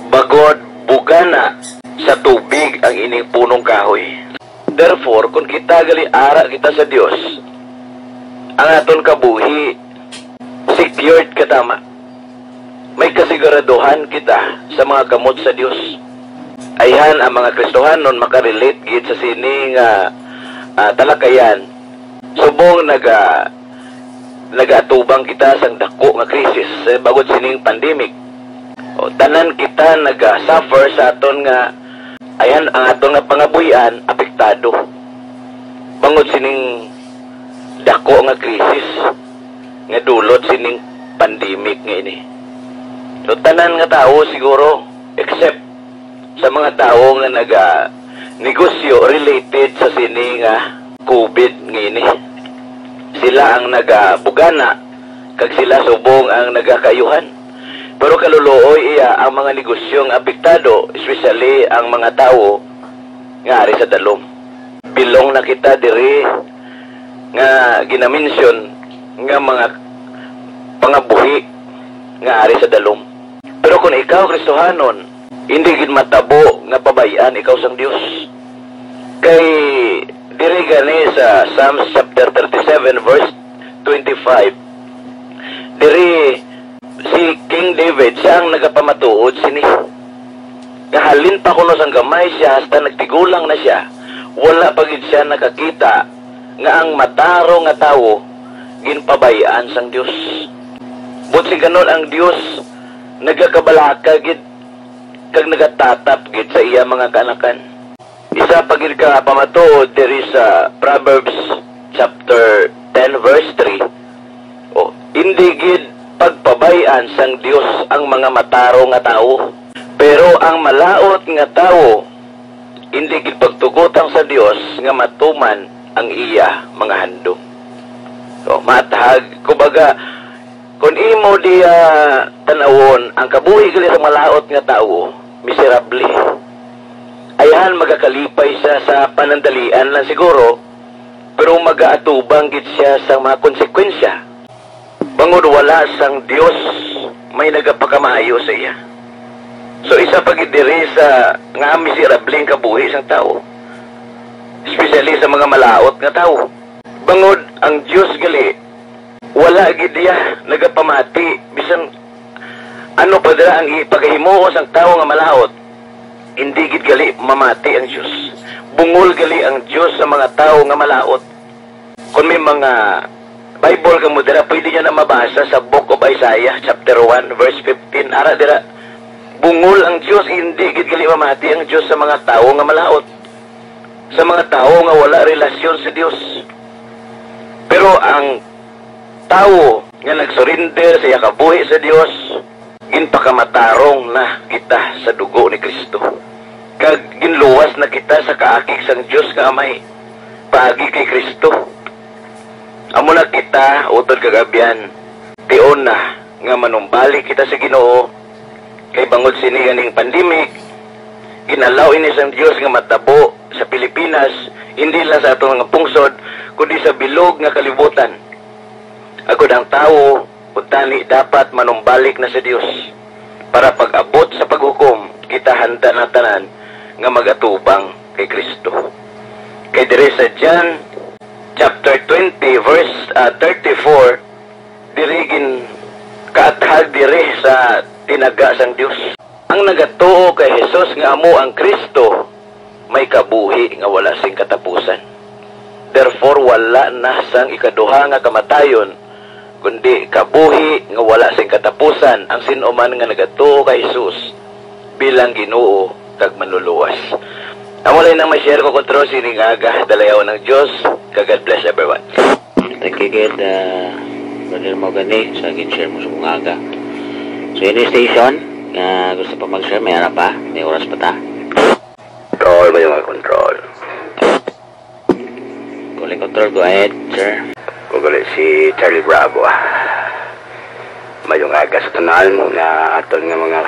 Bagod bugana sa tubig ang ining punong kahoy. Therefore, kung kita gali ara kita sa Dios, ang aton kabuhi secured katama. May kasiguraduhan kita sa mga kamot sa Dios. Ayhan, ang mga Kristohanon makarelate gid sa sini nga, ah, talakayan. Subong naga-, nagaatubang kita sang dako nga krisis, eh, bangod sining pandemic. O, tanan kita naga-suffer sa aton nga, ayhan, ang aton nga pangabuhian apektado bangod sining dako nga krisis nga dulot sining pandemic nga ini. So, tanan nga tawo siguro, except sa mga tawo nga naga-negosyo related sa sini nga COVID nga ini. Sila ang nagabugana, kag sila subong ang nagakaayuhan. Pero kalulooy iya ang mga negosyo nga apektado, especially ang mga tawo nga ari sa dalom. Belong na kita diri nga ginamensyon nga mga pangabuhi nga ari sa dalom. Pero kung ikaw Kristohanon, hindi gid matabo nga pabay-an ikaw sang Dios. Kay diri gani sa Psalms chapter thirty-seven, verse twenty-five, diri si King David, siya ang nagapamatuod sini. Nga halin pa kuno sang gamay siya, hasta nagtigulang na siya, wala pa gid siya nakakita nga ang matarong nga tawo ginpabay-an sang Dios. Buot silingon, ang Dios nagakabalaka gid kag nagatatap gid sa iya mga kaanakan. Isa pa gid ka pamatuod diri sa Proverbs chapter ten, verse three, "O, hindi gid pagpabay-an sang Dios ang mga matarong nga tawo, pero ang malaut nga tawo, hindi gid pagtugotang sa Dios nga matuman ang iya mga handom." So, matag, kumbaga, kung imo diya tan-awon, ang kabuhi gali sa malaut nga tawo, miserable. Ayhan, magakalipay siya sa panandalian lang siguro, pero magaatubang gid siya sa mga konsekwensya. Bangod wala sang Dios may nagapakamaayo sa iya. So, isa pa gid diri sa nga miserable ang kabuhi sang tawo, especially sa mga malaut nga tawo. Bangod ang Dios gali, wala gid iya nagapamati bisan ano pa dira ang ipagahimuon sang tawo nga malaut. Hindi gid gali mamati ang Dios. Bungol gali ang Dios sa mga tawo nga malaut. Kung may mga Bible kamo dira, pwede nyo na mabasa sa Book of Isaiah, chapter one, verse fifteen. Ara dira, bungol ang Dios, hindi gid gali mamati ang Dios sa mga tawo nga malaut, sa mga tawo nga wala relasyon sa Dios. Pero ang tawo nga nag-surrender sa iya kabuhi sa Dios, ginpakamatarong na kita sa dugo ni Kristo, kag ginluwas na kita sa kaakig sang Dios nga Amay paagi kay Kristo. Amo na kita, utod kag abyan, tion na nga manumbalik kita sa Ginoo, kay bangod sini ganing pandemic, ginalaw ini sang Dios nga matabo sa Pilipinas, hindi lang sa aton mga pungsod, kundi sa bilog nga kalibutan. Agod ang tawo, kuntani dapat manumbalik na sa Dios, para pag-abot sa paghukom, kita handa na tanan nga mag-atubang kay Kristo. Kay diri sa John chapter twenty, verse, ah, thirty-four, diri ginkaathag diri sa tinaga sang Dios. Ang nagatuo kay Jesus nga amo ang Cristo may kabuhi nga wala sing katapusan. Therefore, wala na sang ikaduha nga kamatayon, kundi kabuhi nga wala sing katapusan ang sin-o man nga nagatuo kay Jesus bilang Ginoo kag Manluluwas. Amo lang nang ma-share ko, Kontrol, sining aga. Dalayawon ang Dios, kag God bless everyone. Thank you gid, ah, Brother Mahogany, sa gin-share mo sa mga aga. So, ini station nga gusto pa mag-share, may ara pa, may oras pa ta. Control, may mga control. Calling control, go ahead, sir. Ko gali si Charlie Bravo, ah. Mayong aga sa tanan nga aton nga mga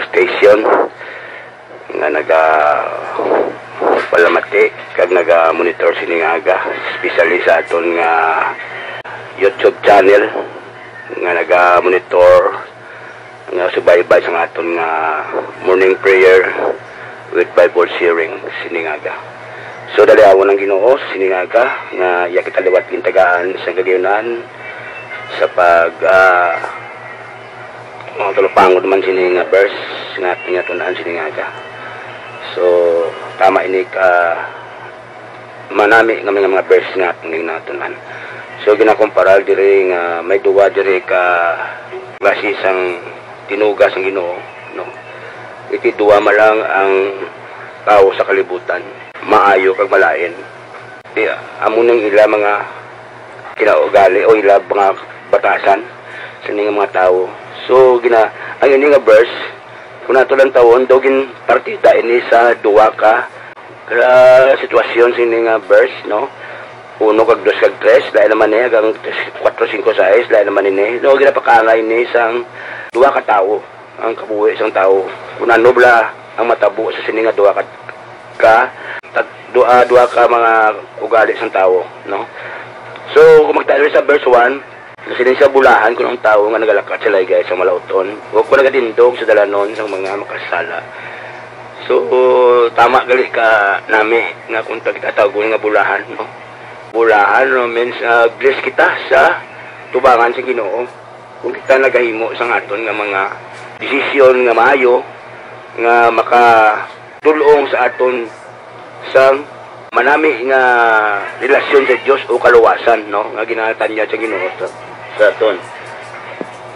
station nga naga palamati kag naga monitor sini nga aga, especially sa aton nga YouTube channel nga naga monitor, nga subaybay sa aton nga morning prayer with Bible sharing sini nga aga. So, dalayawon ang Ginoo sini nga aga nga iya kita liwat gintagaan sa kagayunan sa pag, ah, mga talupangod man sini nga verse nga aton nga tun-an sini nga aga. So, tama ini ka manami nga mga, mga verse nga aton ginatun-an. So, ginakumparar diri nga may duwa diri ka klase sang tinuga sang Ginoo, no? Iti duwa man lang ang tawo sa kalibutan, maayo kag malain. Di, amo ning ila mga kinaugali o ila mga batasan sa ning mga tawo. So, gina-, ang ini nga verse, kung nato lang tawon, daw ginpartida ini sa duwa ka, ka sitwasyon sini nga verse, no? Uno kag dos kag tres, lain naman ni, hanggang kwatro, singko, sais, lain naman ini. No, ginapakaangay ni sang duwa ka tawo, ang kabuhi sang tawo. Kung ano bala ang matabo sa sini nga duwa ka, ka, tat-, duha, duha ka mga ugali sang tawo, no? So, kung magtayo sa verse one, siling sa bulahan kun ang tawo nga nagalakat sa laygay sang malauton, o kung nagatindog sa dalanon sang mga makasala. So, tama gali ka nami nga kung tag-, tatagon nga bulahan, no? Bulahan, no, means, ah, bless kita sa tubangan sa Ginoo. Kung kita nagahimo sang aton nga mga desisyon nga maayo, nga makadul-ong sa aton sang manami nga relasyon sa Dios o kaluwasan, no, nga ginatanyag sa Ginoo sa, sa aton.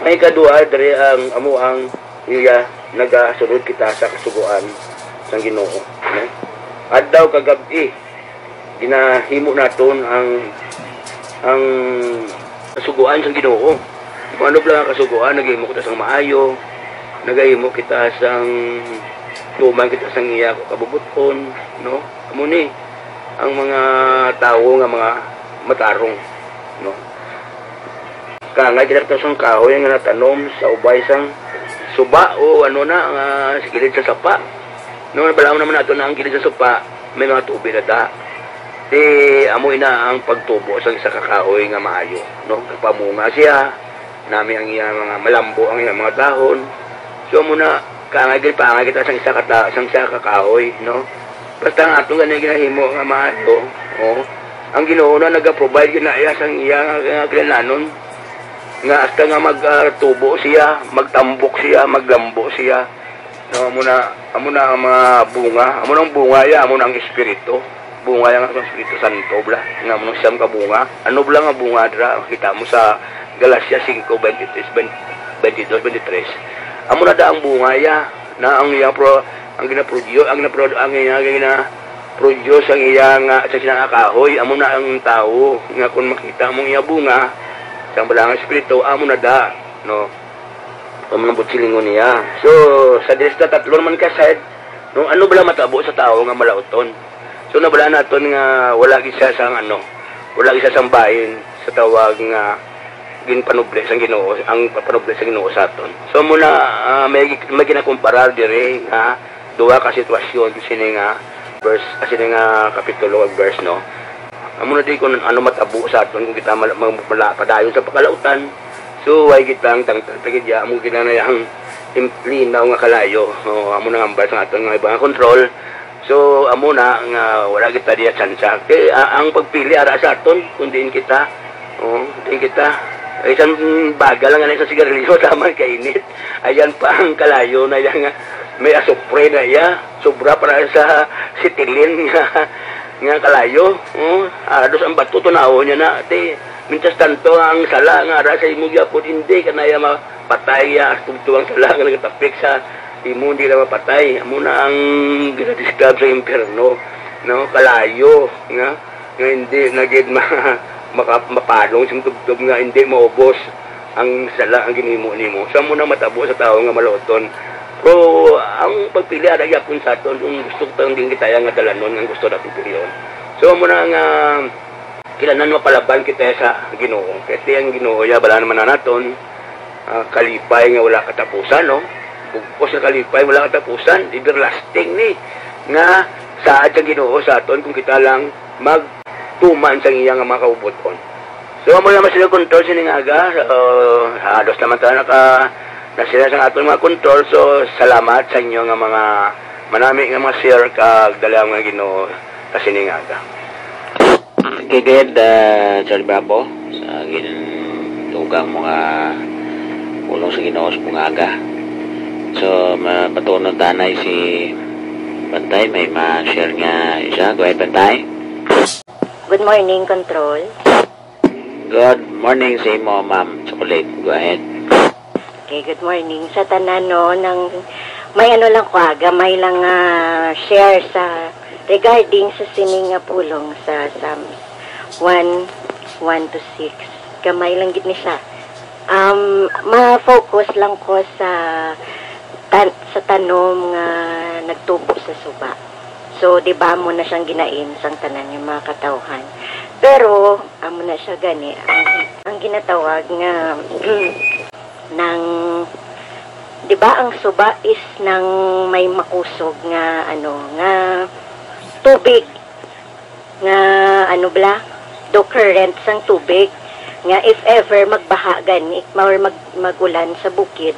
May kadua diri ang amo ang iya nagasunod kita sa kasugoan sang Ginoo, no? Adlaw kag gab-i, ginahimo naton ang, ang kasugoan sang Ginoo. Kung ano bala nga kasugoan, nagahimo kita sang maayo, nagahimo kita sang tuman kita sang iya kabubot-on, no? Amo ni ang mga tawo nga mga matarong, no? Kaangay kita sang kahoy nga natanom sa ubay sang suba o ano na, nga sa kilid sa sapa. No, balaam naman nato na ang kilid sa sapa, may mga tubi na da. Di, amo ina ang pagtubo sang isa ka kahoy nga maayo, no? Nagpamunga siya, nami ang iya mga malambo ang iya mga dahon. So, amo na, kaangay gid, paangay kita sang isa ka ta-, sang isa ka kahoy, no? Basta ang aton gani ginahimo nga maayo, oh, ang Ginoo na naga-provide gid na iya sang iya nga, nga kinahanglanon, nga hasta nga mag, ah, tubo siya, magtambok siya, maglambo siya. No, amo na, amo na ang mga bunga. Amo na ang bunga ya, amo na ang espiritu. Bunga ya nga ang Espiritu Santo, bla. Nga amo na siyam ka bunga. Ano bla nga bunga dira? Kita mo sa Galacia five twenty-three, twenty-two, twenty-three. Amo na da ang bunga ya. Na ang iya pro, ang ginaproduce, ang ginapro, ang iya gina-produce ang iya nga sa sina nga kahoy. Amo na ang tawo nga kung makita mo ang iya bunga, sa balang espiritu, amo na da, no? Amo na ang silingon niya. So, sa diri sa tatlo naman ka side, no, ano bala matabo sa tawo nga malauton? So, nabala naton nga wala gid siya sang ano, wala gid siya sang bahin sa tawag nga ginpanubli sang Ginoo, ang panubli sang Ginoo sa aton. So, amo na, ah, may, may ginakumparar diri nga duha ka sitwasyon sini nga verse, ah, sini nga kapitulo ug verse, no? Amo na di kung ano matabo sa aton kung kita mal-, mag-, mala-, padayon sa pagkalautan. So, way kita ang tangtang tragedya, amo gid na yang im-, linaw nga kalayo. O, amo na nga hambal sa aton nga iba nga control. So, amo na nga wala kita diya tsansa. Kay, ah, ang pagpili ara sa aton, kung diin kita, o, diin kita. Isang baga lang nga sa sigarilyo, tama, kainit. Ayan pa ang kalayo na yan nga may asupre na iya. Sobra para sa sitilin nga, nga kalayo. O, halos ang bato tunaw niya na. Ti, mientras tanto, ang sala nga ara sa imo gyapon, hindi ka na iya mapatay, ya, tugtog ang sala nga nagatapik sa imo, hindi na mapatay. Amo na ang ginadescribe sa impyerno, no? Kalayo nga, nga hindi na gid ma-, maka-, mapalong sing tubtob nga hindi maubos ang sala ang ginhimo nimo. So, amo na matabo sa tawo nga malauton. Pero ang pagpili ara gyapon sa aton kung gusto ta, hindi kita nga dalanon ang gusto natin pilion. So, amo na nga kailangan mapalaban kita sa Ginoo. Kay ti ang Ginoo, ya, bala naman na naton, ah, kalipay nga wala katapusan, no? Bugpos nga kalipay, wala katapusan, everlasting ni, nga saad sa Ginoo sa aton kung kita lang magtuman sa iya nga mga kabubuton. So, amo na mas control sining aga. Uh, halos naman tayo naka, na sila sa aton mga control. So, salamat sa inyo nga mga manami nga mga share kag dali ang mga Ginoo sa sining aga. Kay gayad, ah, Sir Bravo, sa gintugang mga pulong sa Ginoo sa bungaga. So, mapatunon tanay si Bantay, may ma-share nga isa. Go ahead, Bantay. Good morning, Control. Good morning sa imo, Ma'am Chocolate. Go ahead. Okay, good morning sa tanan, no, nang may ano lang ko, ah, gamay lang, ah, share sa regarding sa sini nga pulong sa Psalms one, one to six. Gamay lang gid ni siya. Um, ma-focus lang ko sa tan-, sa tanom nga nagtubo sa suba. So, di ba, amo na siyang ginain sang tanan nga mga katawhan. Pero, amo na siya gani, ang, ang ginatawag nga, nang, di ba, ang suba is nang may makusog nga, ano, nga tubig, nga, ano bala, daw current sang tubig, nga if ever magbaha gani, or mag-, magulan sa bukid,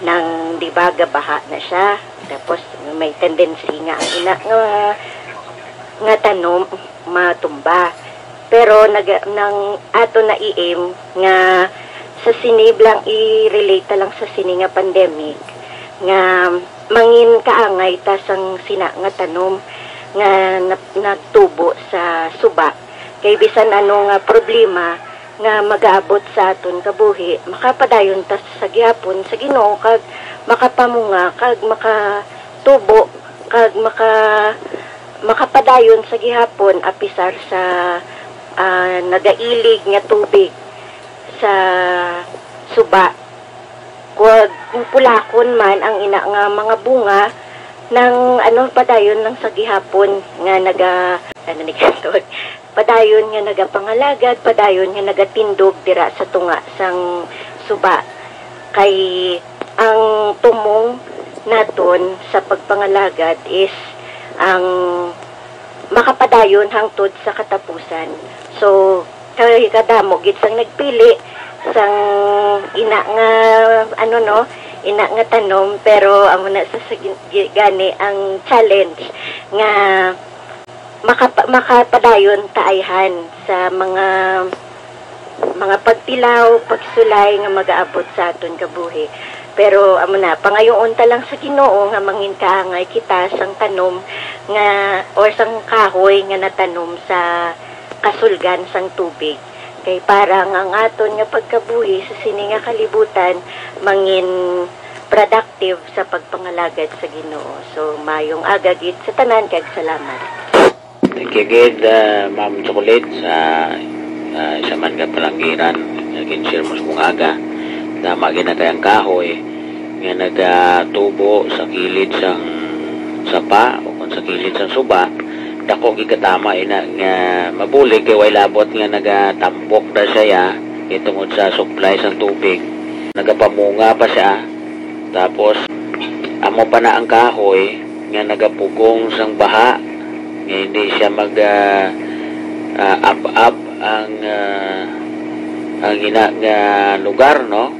nang, di ba, gabaha na siya. Tapos, may tendency nga ang ina nga, nga tanom matumba. Pero nag-, nang ato na i-aim nga sa sini lang, i-relate ta lang sa sini nga pandemic, nga mangin kaangay ta sang sina nga tanom nga nap-, nagtubo sa suba. Kay bisan ano nga problema nga magaabot sa aton kabuhi, makapadayon ta sa gihapon sa Ginoo, kag makapamunga, kag makatubo, kag maka-, makapadayon sa gihapon, apisar sa, ah, nagailig nga tubig sa suba. Kag kung pulakon man ang ina nga mga bunga, nang ano, padayon lang sa gihapon nga naga-, ano ni kanton, padayon nga nagapangalagad, padayon nga nagatindog dira sa tunga sang suba. Kay ang tumong naton sa pagpangalagad is ang makapadayon hangtod sa katapusan. So, kay kadamo gid sang nagpili sang ina nga, ano, no, ina nga tanom, pero amo na sa, sa gin-, gi-, gani ang challenge nga makapa-, makapadayon ta ayhan sa mga, mga pagtilaw, pagsulay nga magaabot sa aton kabuhi. Pero amo na, pangayoon ta lang sa Ginoo nga mangin kaangay kita sang tanom nga, or sang kahoy nga natanom sa kasulgan sang tubig. Kay para nga ang aton nga pagkabuhi sa sini nga kalibutan mangin productive sa pagpangalagad sa Ginoo. So, mayong aga gid sa tanan, kag salamat. Thank you gid, ah, Ma'am Chocolate, sa, ah, isa man ka palanggiran nga gin-share mo sa bungaga. Tama gid na kay ang kahoy nga nagatubo sa kilid sang sapa o kung sa kilid sang suba, dako gid katama ina nga mabulig kay way labot nga nagatambok na siya, kay tungod sa supply sang tubig, nagapamunga pa siya. Tapos, amo pa na ang kahoy nga nagapugong sang baha, nga hindi siya mag, ah, ah, ab-ab ang, ah, ang ina nga lugar, no?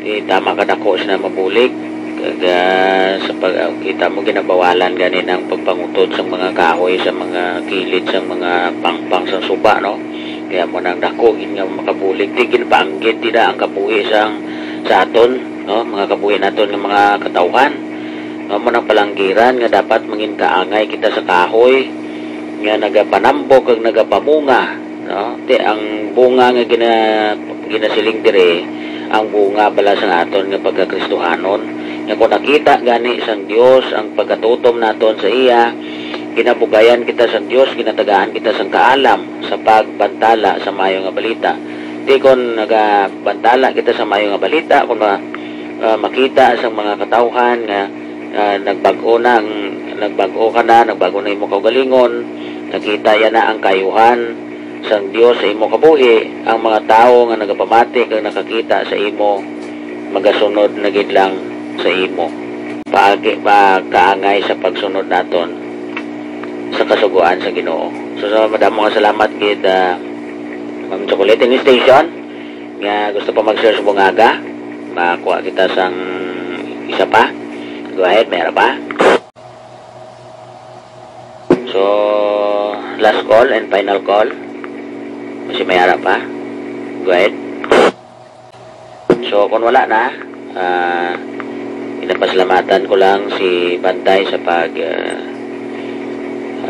Di tama kadako sila mabulig. Kag, ah, sa pag, ah, kita mo, ginabawalan gani ang pagpangutod sa mga kahoy sa mga kilid sa mga pangpang sa suba, no? Kaya mo nang dako gid nga makabulig. Di ginapaanggid, di na ang kabuhi sa, sa aton, no? Mga kabuhi naton nga mga katawhan. Amo nang palanggiran nga dapat mangin kaangay kita sa kahoy nga nagapanambok kag nagapamunga, no? Ti ang bunga nga gina-, ginasiling diri, ang bunga bala sa aton nga pagkakristohanon. Nga kung nakita gani sang Dios ang pagkatutom naton sa iya, ginabugayan kita sang Dios, ginatagaan kita sang kaalam sa pagbantala sa maayo nga balita. Ti kon nagabantala kita sa maayo nga balita, kung ma-, ah, makita sang mga katawhan nga, ah, nagbag-o na ang, nagbag-o ka na, nagbago na imo kaugalingon, nakita ya na ang kaayuhan sang Dios sa imo kabuhi, ang mga tawo nga nagapamati kag nakakita sa imo magasunod na gid lang sa imo. Paagi, pagkaangay sa pagsunod naton sa kasugoan sa Ginoo. So, sa madamo nga salamat gid, ah, Ma'am Chocolate, ini station nga gusto pa mag-share sa bungaga, makuha kita sang isa pa. Go ahead, may ara pa. So, last call and final call. Kasi may ara pa. Go ahead. So, kung wala na, ah, pinapasalamatan ko lang si Bantay sa pag, ah,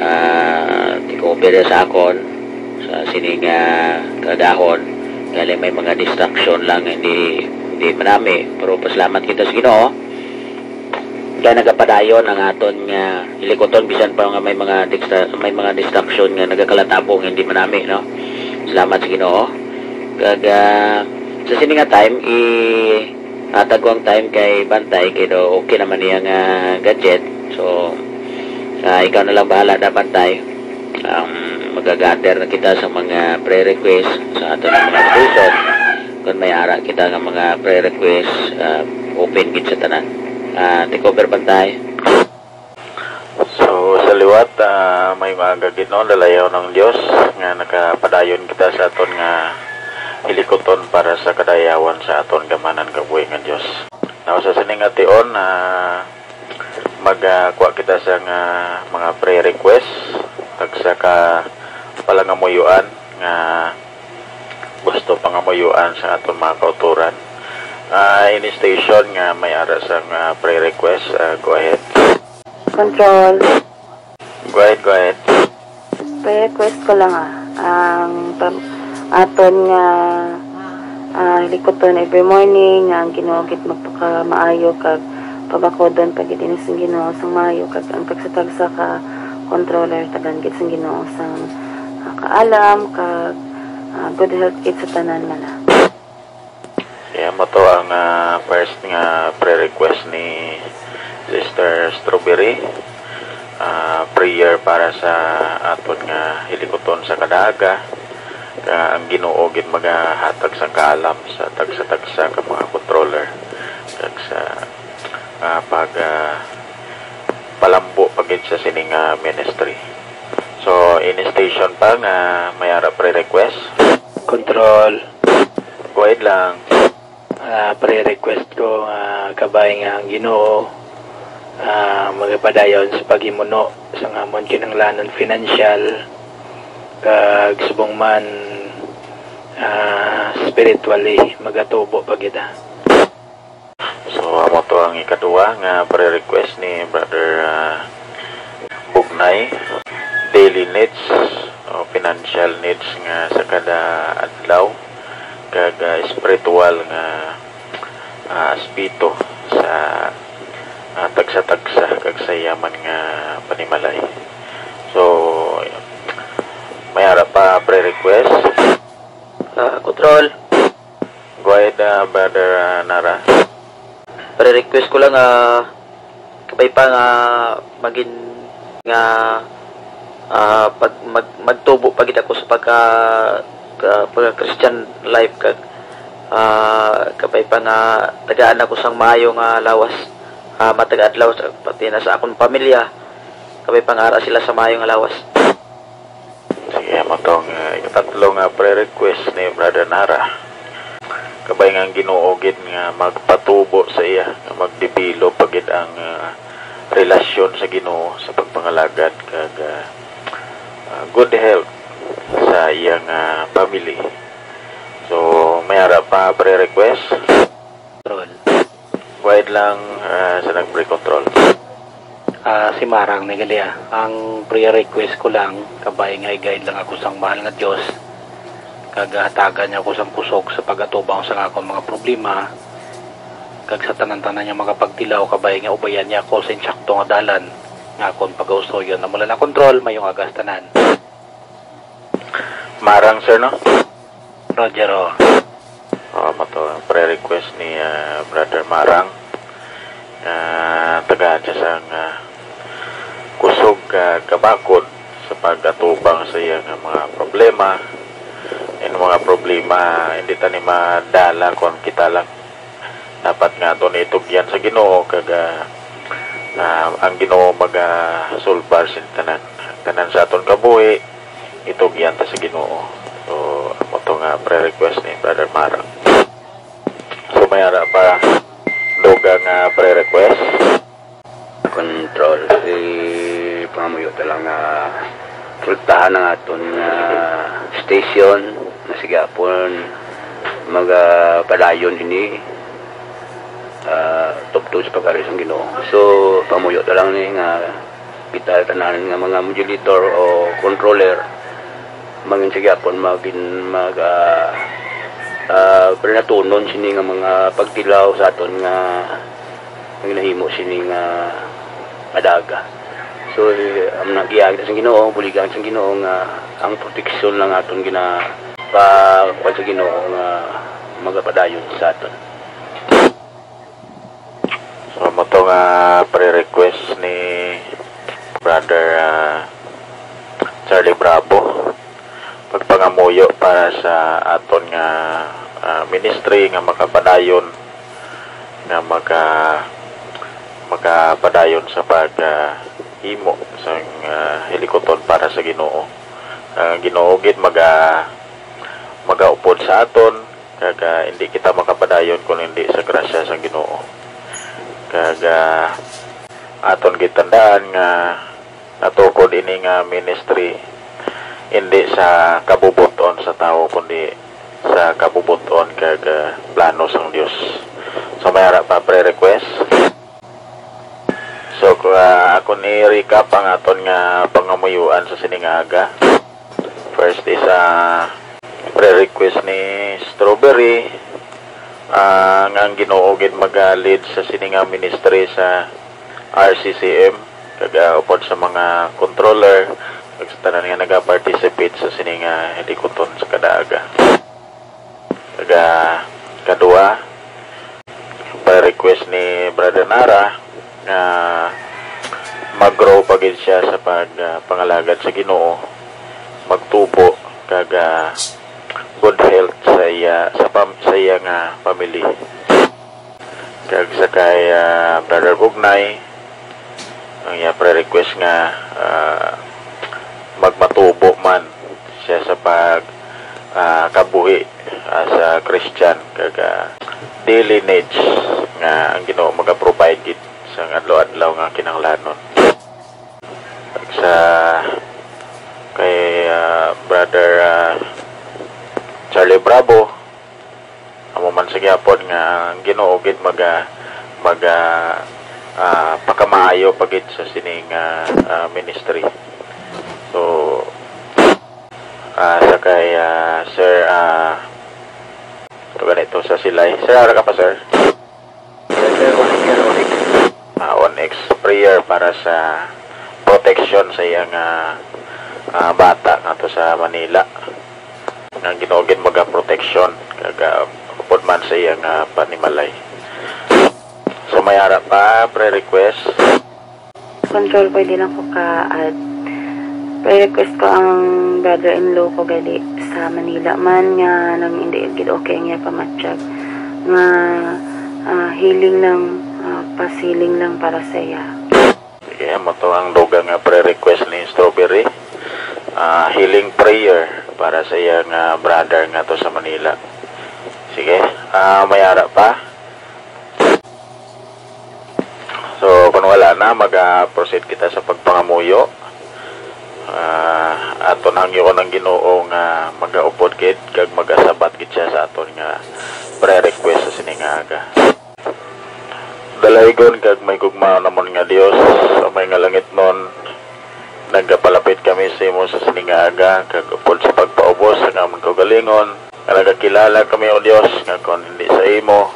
ah, take over sa akon sa sining, ah, kaagahon. Kaya may mga distraction lang, hindi, hindi manami. Pero pasalamat kita sa Ginoo. Kaya nagapadayon ang aton nga hilikuton bisan pa nga may mga distra-, may mga distraction nga nagakalatabong hindi manami, no? Salamat sa Ginoo. Kag, ah, sa sini nga time, i-, hatag ko ang time kay Bantay, kay do okay naman niya nga gadget. So, ah, ikaw na lang bahala na, Bantay. Um, magagather na kita sa mga prayer request sa aton nga mga station. Kung may ara kita nga mga prayer request, ah, open gid sa tanan. Ah, take over, Bantay. So, sa liwat, ah, may maaga gid, no, dalayaw ng Dios nga nakapadayon kita sa aton nga hilikuton para sa kadayawan sa aton gamanan kabuhi nga Dios. Now, sa sining nga tion, ah, mag, ah, kuha kita sa nga mga prayer request, tagsa ka palangamuyuan nga gusto pangamuyuan sa aton mga kauturan. Ah, ini station nga may ara sa nga prayer request, ah, go ahead. Control. Go ahead, go ahead. Prayer request ko lang, ah. Ang pag-, aton nga, ah, likuton every morning, nga ang Ginoo gid magpakamaayo kag pabakodon pa gid ini sang Ginoo sang maayo, kag ang tagsa-tagsa ka controller tagan gid sang Ginoo sang, ah, kaalam kag, ah, good health gid sa tanan man, ah. Kaya mo to ang, ah, first nga prayer request ni Sister Strawberry. Ah, prayer para sa aton nga hilikuton sa kada aga. Nga ang Ginoo gid magahatag sang kaalam sa tagsa-tagsa ka mga controller. Kag sa, ah, pag, ah, palambo pa gid sa sining, ah, ministry. So, ini station pa nga may ara prayer request. Control. Go ahead lang. Ah, prayer request ko nga kabay nga ang Ginoo, ah, magapadayon sa paghimuno sa amon kinahanglanon financial, kag subong man, ah, spiritually magatubo pa kita. So, So, amo to ang ikaduha nga prayer request ni Brother, ah, Bugnay. Daily needs o financial needs nga sa kada adlaw, kag, ah, espiritual nga, ah, aspeto sa, ah, tagsa-tagsa kag sa yaman nga panimalay. So, may ara pa prayer request. Ah, control. Go ahead, ah, Brother, ah, Nara. Pre-request ko lang, ah, kabay pa nga magin-, nga, ah, pag-, mag-, magtubo pa gid ako sa pagka, ka-, pagka Christian life, kag, ah, kabay pa nga tagaan ako sang maayo nga lawas, ah, matag adlaw sa, pati na sa akon pamilya, kabay pa nga ara sila sa maayo nga lawas. Sige, amo tong, ah, ikatatlo nga prayer request ni Brother Nara. Kabay nga ang Ginoo gid nga magpatubo sa iya, nga mag-develop pa gid ang, ah, relasyon sa Ginoo sa pagpangalagad kag, ah, ah, good health sa iyang, ah, family. So, may ara pa prayer request? Control. Wide lang, ah, sa nag-break control. Ah, si Marang ni gali, ah. Ang prayer request ko lang, kabay nga i-guide lang ako sang mahal nga Dios, kag hatagan niya ako sang kusog sa pag-atubang sa akon mga problema, kag sa tanan-tanan niya mga pagtilaw, kabay nga ubayan niya ako sa insakto nga dalan nga akon pagausoyon. Amo lang na, control, mayong aga sa tanan. Marang, sir, no? Roger, oh. Oh, amo to ang prayer request ni, ah, Brother Marang. Ah, tagaan siya sang, ah, kusog, ah, kabakod sa pag-atubang sa iya nga mga problema. Yung mga problema, hindi ta ni madala kung kita lang. Dapat nga aton itugyan sa Ginoo, kag, ah, ah, ang Ginoo magasulbar sin tanan. Tanan sa aton kabuhi, itugyan ta sa Ginoo. So, amo to nga prayer request ni Brother Marang. So, may ara pa dugang, ah, prayer request. Control. Ipangamuyo ta lang nga sultahan ang aton nga station nga sige apon magapadayon ini, ah, tubtob sa pag-ari sang Ginoo. So, pangamuyo ta lang ni nga kita tanan nga mga modulator o controller, mangin sa gyapon, magin-, mag, ah, ah, pinatunon sini nga mga pagtilaw sa aton nga, nga ginahimo sini nga adaga. So, eh, ang nagiya kita sa Ginoo, buligan sa Ginoo nga ang proteksyon lang aton gina-, pa-, kuwan sa Ginoo nga magapadayon sa aton. So, amo to nga prayer request ni Brother, ah, Charlie Bravo. Pagpangamuyo para sa aton nga, ah, ministry nga makapadayon, nga maka-, makapadayon sa pag, ah, himo sang, ah, hilikuton para sa Ginoo. Ang Ginoo gid maga-, magaupod sa aton, kag, ah, hindi kita makapadayon kon hindi sa grasya sang Ginoo. Kag, ah, aton gid tandaan nga natukod ini nga ministry hindi sa kabubot-on sa tawo, kundi sa kabubot-on kag, ah, plano sang Dios. So, may ara pa prayer request. So, kung, ah, ako ni recap ang aton nga pangamuyuan sa sini nga aga. First is, ah, prayer request ni Strawberry, ah, nga ang Ginoo gid magalid sa sini nga ministry sa R C C M, kag, ah, upod sa mga controller, kag sa tanan nga nagaparticipate sa sini nga hilikuton sa kada aga. Kag, ah, kadua, pa request ni Brother Nara nga mag-grow pa gid siya sa pag, ah, pangalagad sa Ginoo, magtubo kag, ah, good health sa iya, sa pam-, sa iya nga family. Kag sa kay, ah, Brother Bugnay, ang iya prayer request nga, ah, magmatubo man siya sa pag, ah, kabuhi, ah, sa Christian, kag, ah, daily needs nga ang Ginoo maga-provide gid sa adlaw-adlaw nga kinahanglanon. Kag sa kay, ah, Brother, ah, Charlie Bravo, amo man sa gyapon nga ang Ginoo gid maga-, mag, ah, ah, pakamaayo pa gid sa sining, ah, ah, ministry. So, ah, sa kay, ah, Sir, ah, ito ganito, sa Silay. Sir, ara ka pa, sir? Yes, sir. Onyx, sir. Onyx. Ah, Onyx, prayer para sa protection sa iyang, ah, ah, bata nga to sa Manila. Nga Ginoo gid magaproteksyon kag, ah, upod man sa iyang, ah, panimalay. So, may ara pa, prayer request. Control, pwede lang ko ka-add. Prayer request ko ang brother-in-law ko gali sa Manila man nga nang hindi gid okay ang iya pamatyag. Nga, ah, healing lang, ah, fast healing lang para sa iya. Sige, amo to ang dugang nga prayer request ni Strawberry. Ah, healing prayer para sa iya nga brother nga to sa Manila. Sige, ah, may ara pa. So, kung wala na, mag-proceed kita sa pagpangamuyo. Ah, aton hangyoon ang Ginoo nga magaupod gid kag magasabat gid siya sa aton nga prayer request sa sining nga aga. Dalaygon kag may gugma namon nga Dios, amay nga langitnon, nagapalapit kami sa imo sa sining nga aga kag upod sa pagpaubos sa amon kaugalingon, nga nagakilala kami, O Dios, nga kon hindi sa imo,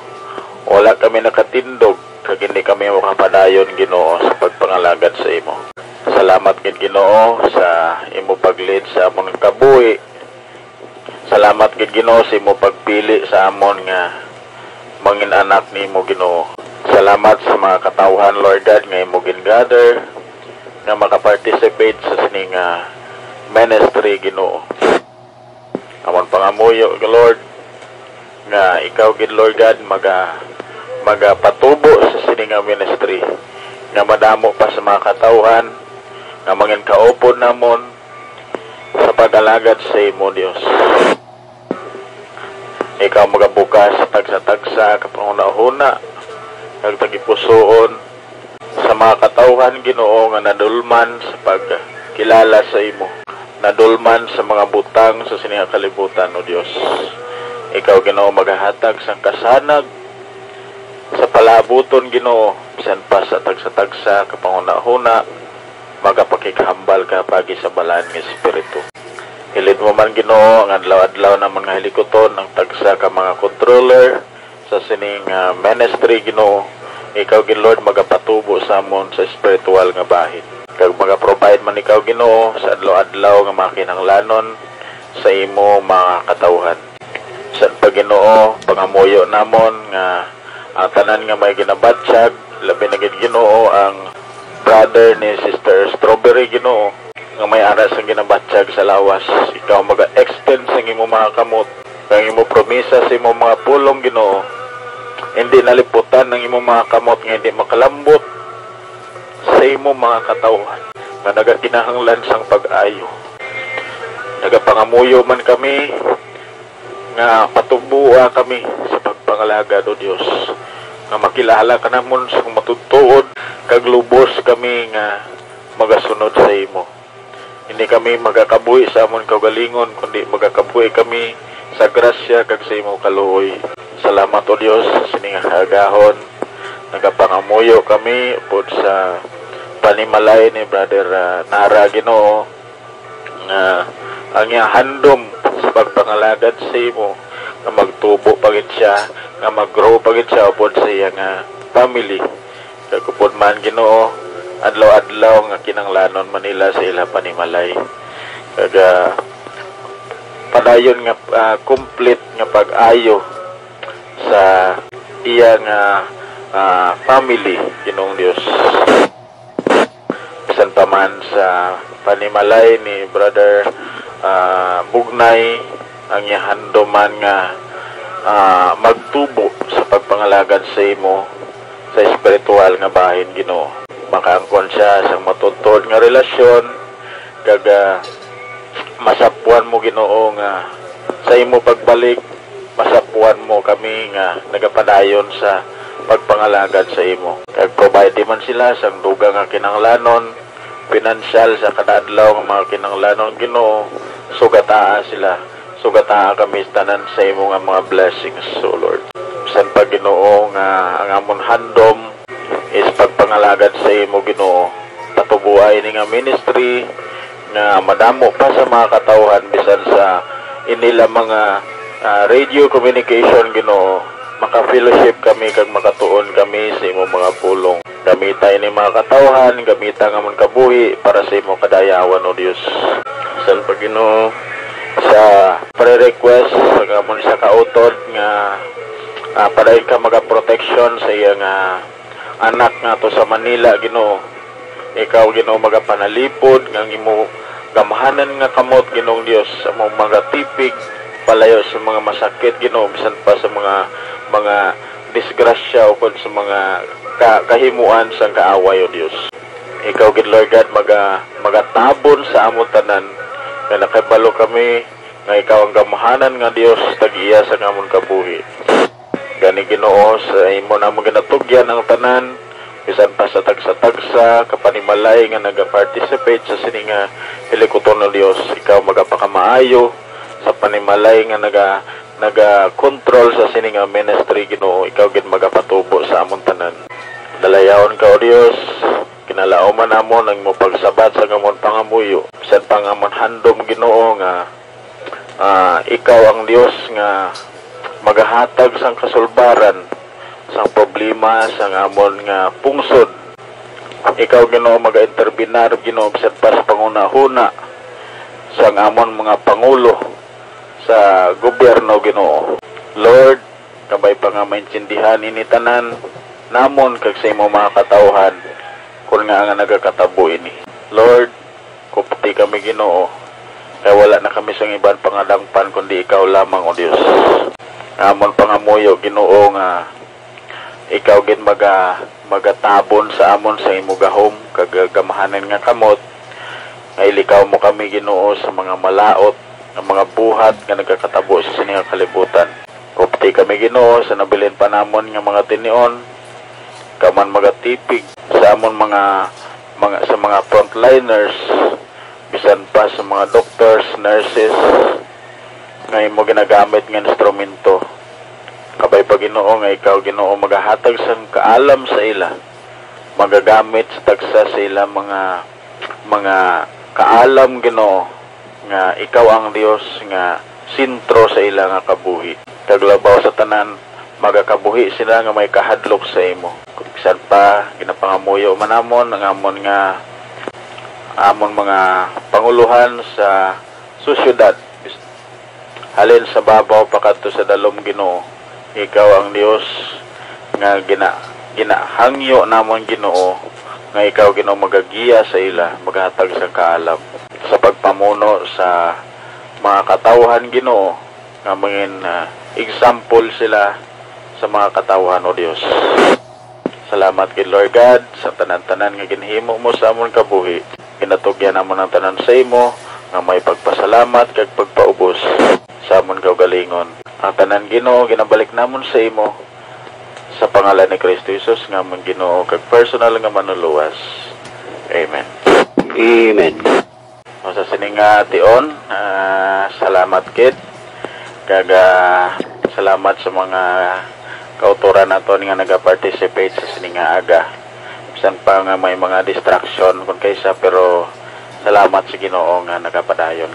wala kami nakatindog kag hindi kami makapadayon, Ginoo, sa pagpangalagad sa imo. Salamat gid, Ginoo, sa imo pag-lead sa amon kabuhi. Salamat gid, Ginoo, sa imo pagpili sa amon nga mangin anak nimo, Ginoo. Salamat sa mga katawhan, Lord God, nga imo gin-gather nga makaparticipate sa sining, ah, ministry, Ginoo. Amon pangamuyo, Lord, nga ikaw gid, Lord God, maga-, magapatubo sa sini nga ministry, nga madamo pa sa mga katawhan nga mangin kaupod namon sa pag-alagad sa imo, Dios. Ikaw magabukas sa tagsa-tagsa ka panghunahuna kag tagipusoon sa mga katawhan, Ginoo, nga nadulman sa pagkilala sa imo, nadulman sa mga butang sa sini nga kalibutan, O Dios. Ikaw, Ginoo, magahatag sang kasanag sa palaabuton, Ginoo, bisan pa sa tagsa-tagsa ka panghunahuna, magapakighambal ka paagi sa Balaan nga Espiritu. Hilid mo man, Ginoo, ang adlaw-adlaw namon nga hilikuton ang tagsa ka mga controller sa sining, ah, ministry, Ginoo. Ikaw gid, Lord, magapatubo sa amon sa espiritual nga bahin. Kag magaprovide man ikaw, Ginoo, sa adlaw-adlaw nga mga kinahanglanon sa imo mga katawhan. Sa pa, Ginoo, pangamuyo namon nga ang tanan nga may ginabatyag, labi na gid, Ginoo, ang brother ni Sister Strawberry, Ginoo, nga may ara sang ginabatyag sa lawas. Ikaw maga-extend sang imo mga kamot, kag imo promisa sa imo mga pulong, Ginoo. Hindi naliputan ang imo mga kamot nga hindi makalambot sa imo mga katawhan nga nagakinahanglan sang pag-ayo. Nagapangamuyo man kami nga patuboa kami sa pagpangalagad, O Dios, nga makilala ka namon sang matuod-tuod, kag lubos kami nga magasunod sa imo. Hindi kami magakabuhi sa amon kaugalingon, kundi magakabuhi kami sa grasya kag sa imo kaluoy. Salamat, O Dios, sa sini nga kaagahon. Nagapangamuyo kami upod sa panimalay ni Brother, ah, Nara, Ginoo, nga ang iyang handom sa pagpangalagad sa imo, nga magtubo pa gid siya, nga mag-grow pa gid siya upod sa iya nga family. Kag upod man, Ginoo, adlaw-adlaw nga kinahanglanon man nila sa ila panimalay. Kag, ah, padayon nga, ah, complete nga pag-ayo sa iya nga, ah, family, Ginoong Dios. Bisan pa man sa panimalay ni Brother, ah, Bugnay, ang iya handom man nga, ah, magtubo sa pagpangalagad sa imo sa espiritual nga bahin, Ginoo. Makaangkon siya sang matuod-tuod nga relasyon, kag, ah, masapuan mo, Ginoo, nga sa imo pagbalik, masapuan mo kami nga nagapadayon sa pagpangalagad sa imo. Kag provide man sila sang dugang nga kinahanglanon, pinansyal sa kada adlaw nga mga kinahanglanon, Ginoo, sugataa sila. Sugataa kami tanan sa imo nga mga blessings, O Lord. Bisan pa, Ginoo, nga ang amon handom is pagpangalagad sa imo, Ginoo. Patuboa ini nga ministry nga madamo pa sa mga katawhan bisan sa inila mga, ah, radio communication, Ginoo. Maka-fellowship kami kag makatuon kami sa imo mga pulong. Gamita ini mga katawhan, gamita ang amon kabuhi para sa imo kadayawan, O Dios. San pa, Ginoo, sa prayer request sa amon sa kautod nga, ah, padayon ka magaproteksyon sa iya nga anak nga to sa Manila, Ginoo. Ikaw, Ginoo, magapanalipod nga ang imo gamhanan nga kamot, Ginoong Dios, amo magatipig palayo sa mga masakit, Ginoo, bisan pa sa mga, mga disgrasya o kon sa mga ka-, kahimuan sang kaaway, O Dios. Ikaw gid, Lord God, maga-, magatabon sa amon tanan, nga nakabalo kami nga ikaw ang gamhanan nga Dios, tag-iya sa amon kabuhi. Gani, Ginoo, sa imo namon ginatugyan ang tanan, bisan pa sa tagsa-tagsa ka panimalay nga naga-participate sa sini nga hilikuton, O Dios. Ikaw magapakamaayo sa panimalay nga naga-, naga-control sa sini nga ministry, Ginoo. Ikaw gid magapatubo sa amon tanan. Dalayawon ka, O Dios. Kinalauman namon ang imo pagsabat sa amon pangamuyo. Bisan pa ang amon handom, Ginoo, nga, ah, ikaw ang Dios nga magahatag sang kasulbaran sang problema sang amon nga pungsod. Ikaw, Ginoo, magainterbinar, Ginoo, bisan pa sa panghunahuna sang amon mga pangulo sa gobyerno, Ginoo. Lord, kabay pa nga maintindihan ini tanan namon kag sa imo mga katawhan, kon ngaa nga nagakatabo ini. Lord, kupti kami, Ginoo, kay wala na kami sang iban pangadangpan kundi ikaw lamang, O Dios. Amon pangamuyo, Ginoo, nga ikaw gid maga-, magatabon sa amon sa imo gahom kag gamhanan nga kamot, nga ilikaw mo kami, Ginoo, sa mga malaut nga mga buhat nga nagakatabo sa sini nga kalibutan. Kupti kami, Ginoo, sa nabilin pa namon nga mga tinion, ikaw man magatipig sa amon mga, mga, sa mga frontliners, bisan pa sa mga doctors, nurses, nga imo ginagamit nga instrumento. Kabay pa, Ginoo, nga ikaw, Ginoo, magahatag sang kaalam sa ila, magagamit sa tagsa sa ila mga, mga kaalam, Ginoo, nga ikaw ang Dios nga sentro sa ila nga kabuhi. Kag labaw sa tanan, magakabuhi sila nga may kahadlok sa imo. Bisan pa, ginapangamuyo man namon ang amon nga, amon mga panguluhan sa sosyedad, halin sa babaw pakadto sa dalom, Ginoo. Ikaw ang Dios nga gina-, ginahangyo namon, Ginoo, nga ikaw, Ginoo, magagiya sa ila, maghatag sa kaalam sa pagpamuno sa mga katawhan, Ginoo, nga mangin, ah, example sila sa mga katawhan, O Dios. Salamat gid, Lord God, sa tanan-tanan nga ginhimo mo sa amon kabuhi. Ginatugyan namon ang tanan sa imo, nga may pagpasalamat kag pagpaubos sa amon kaugalingon. Ang tanan, Ginoo, ginabalik namon sa imo, sa pangalan ni Cristo Jesus, nga amon Ginoo kag personal nga Manluluwas. Amen. Amen. O, sa sini nga tion, ah, salamat gid. Kag, ah, salamat sa mga kautoran naton nga nagaparticipate sa sini nga aga. Bisan pa nga may mga distraction kun kaysa, pero salamat sa Ginoo nga nagapadayon.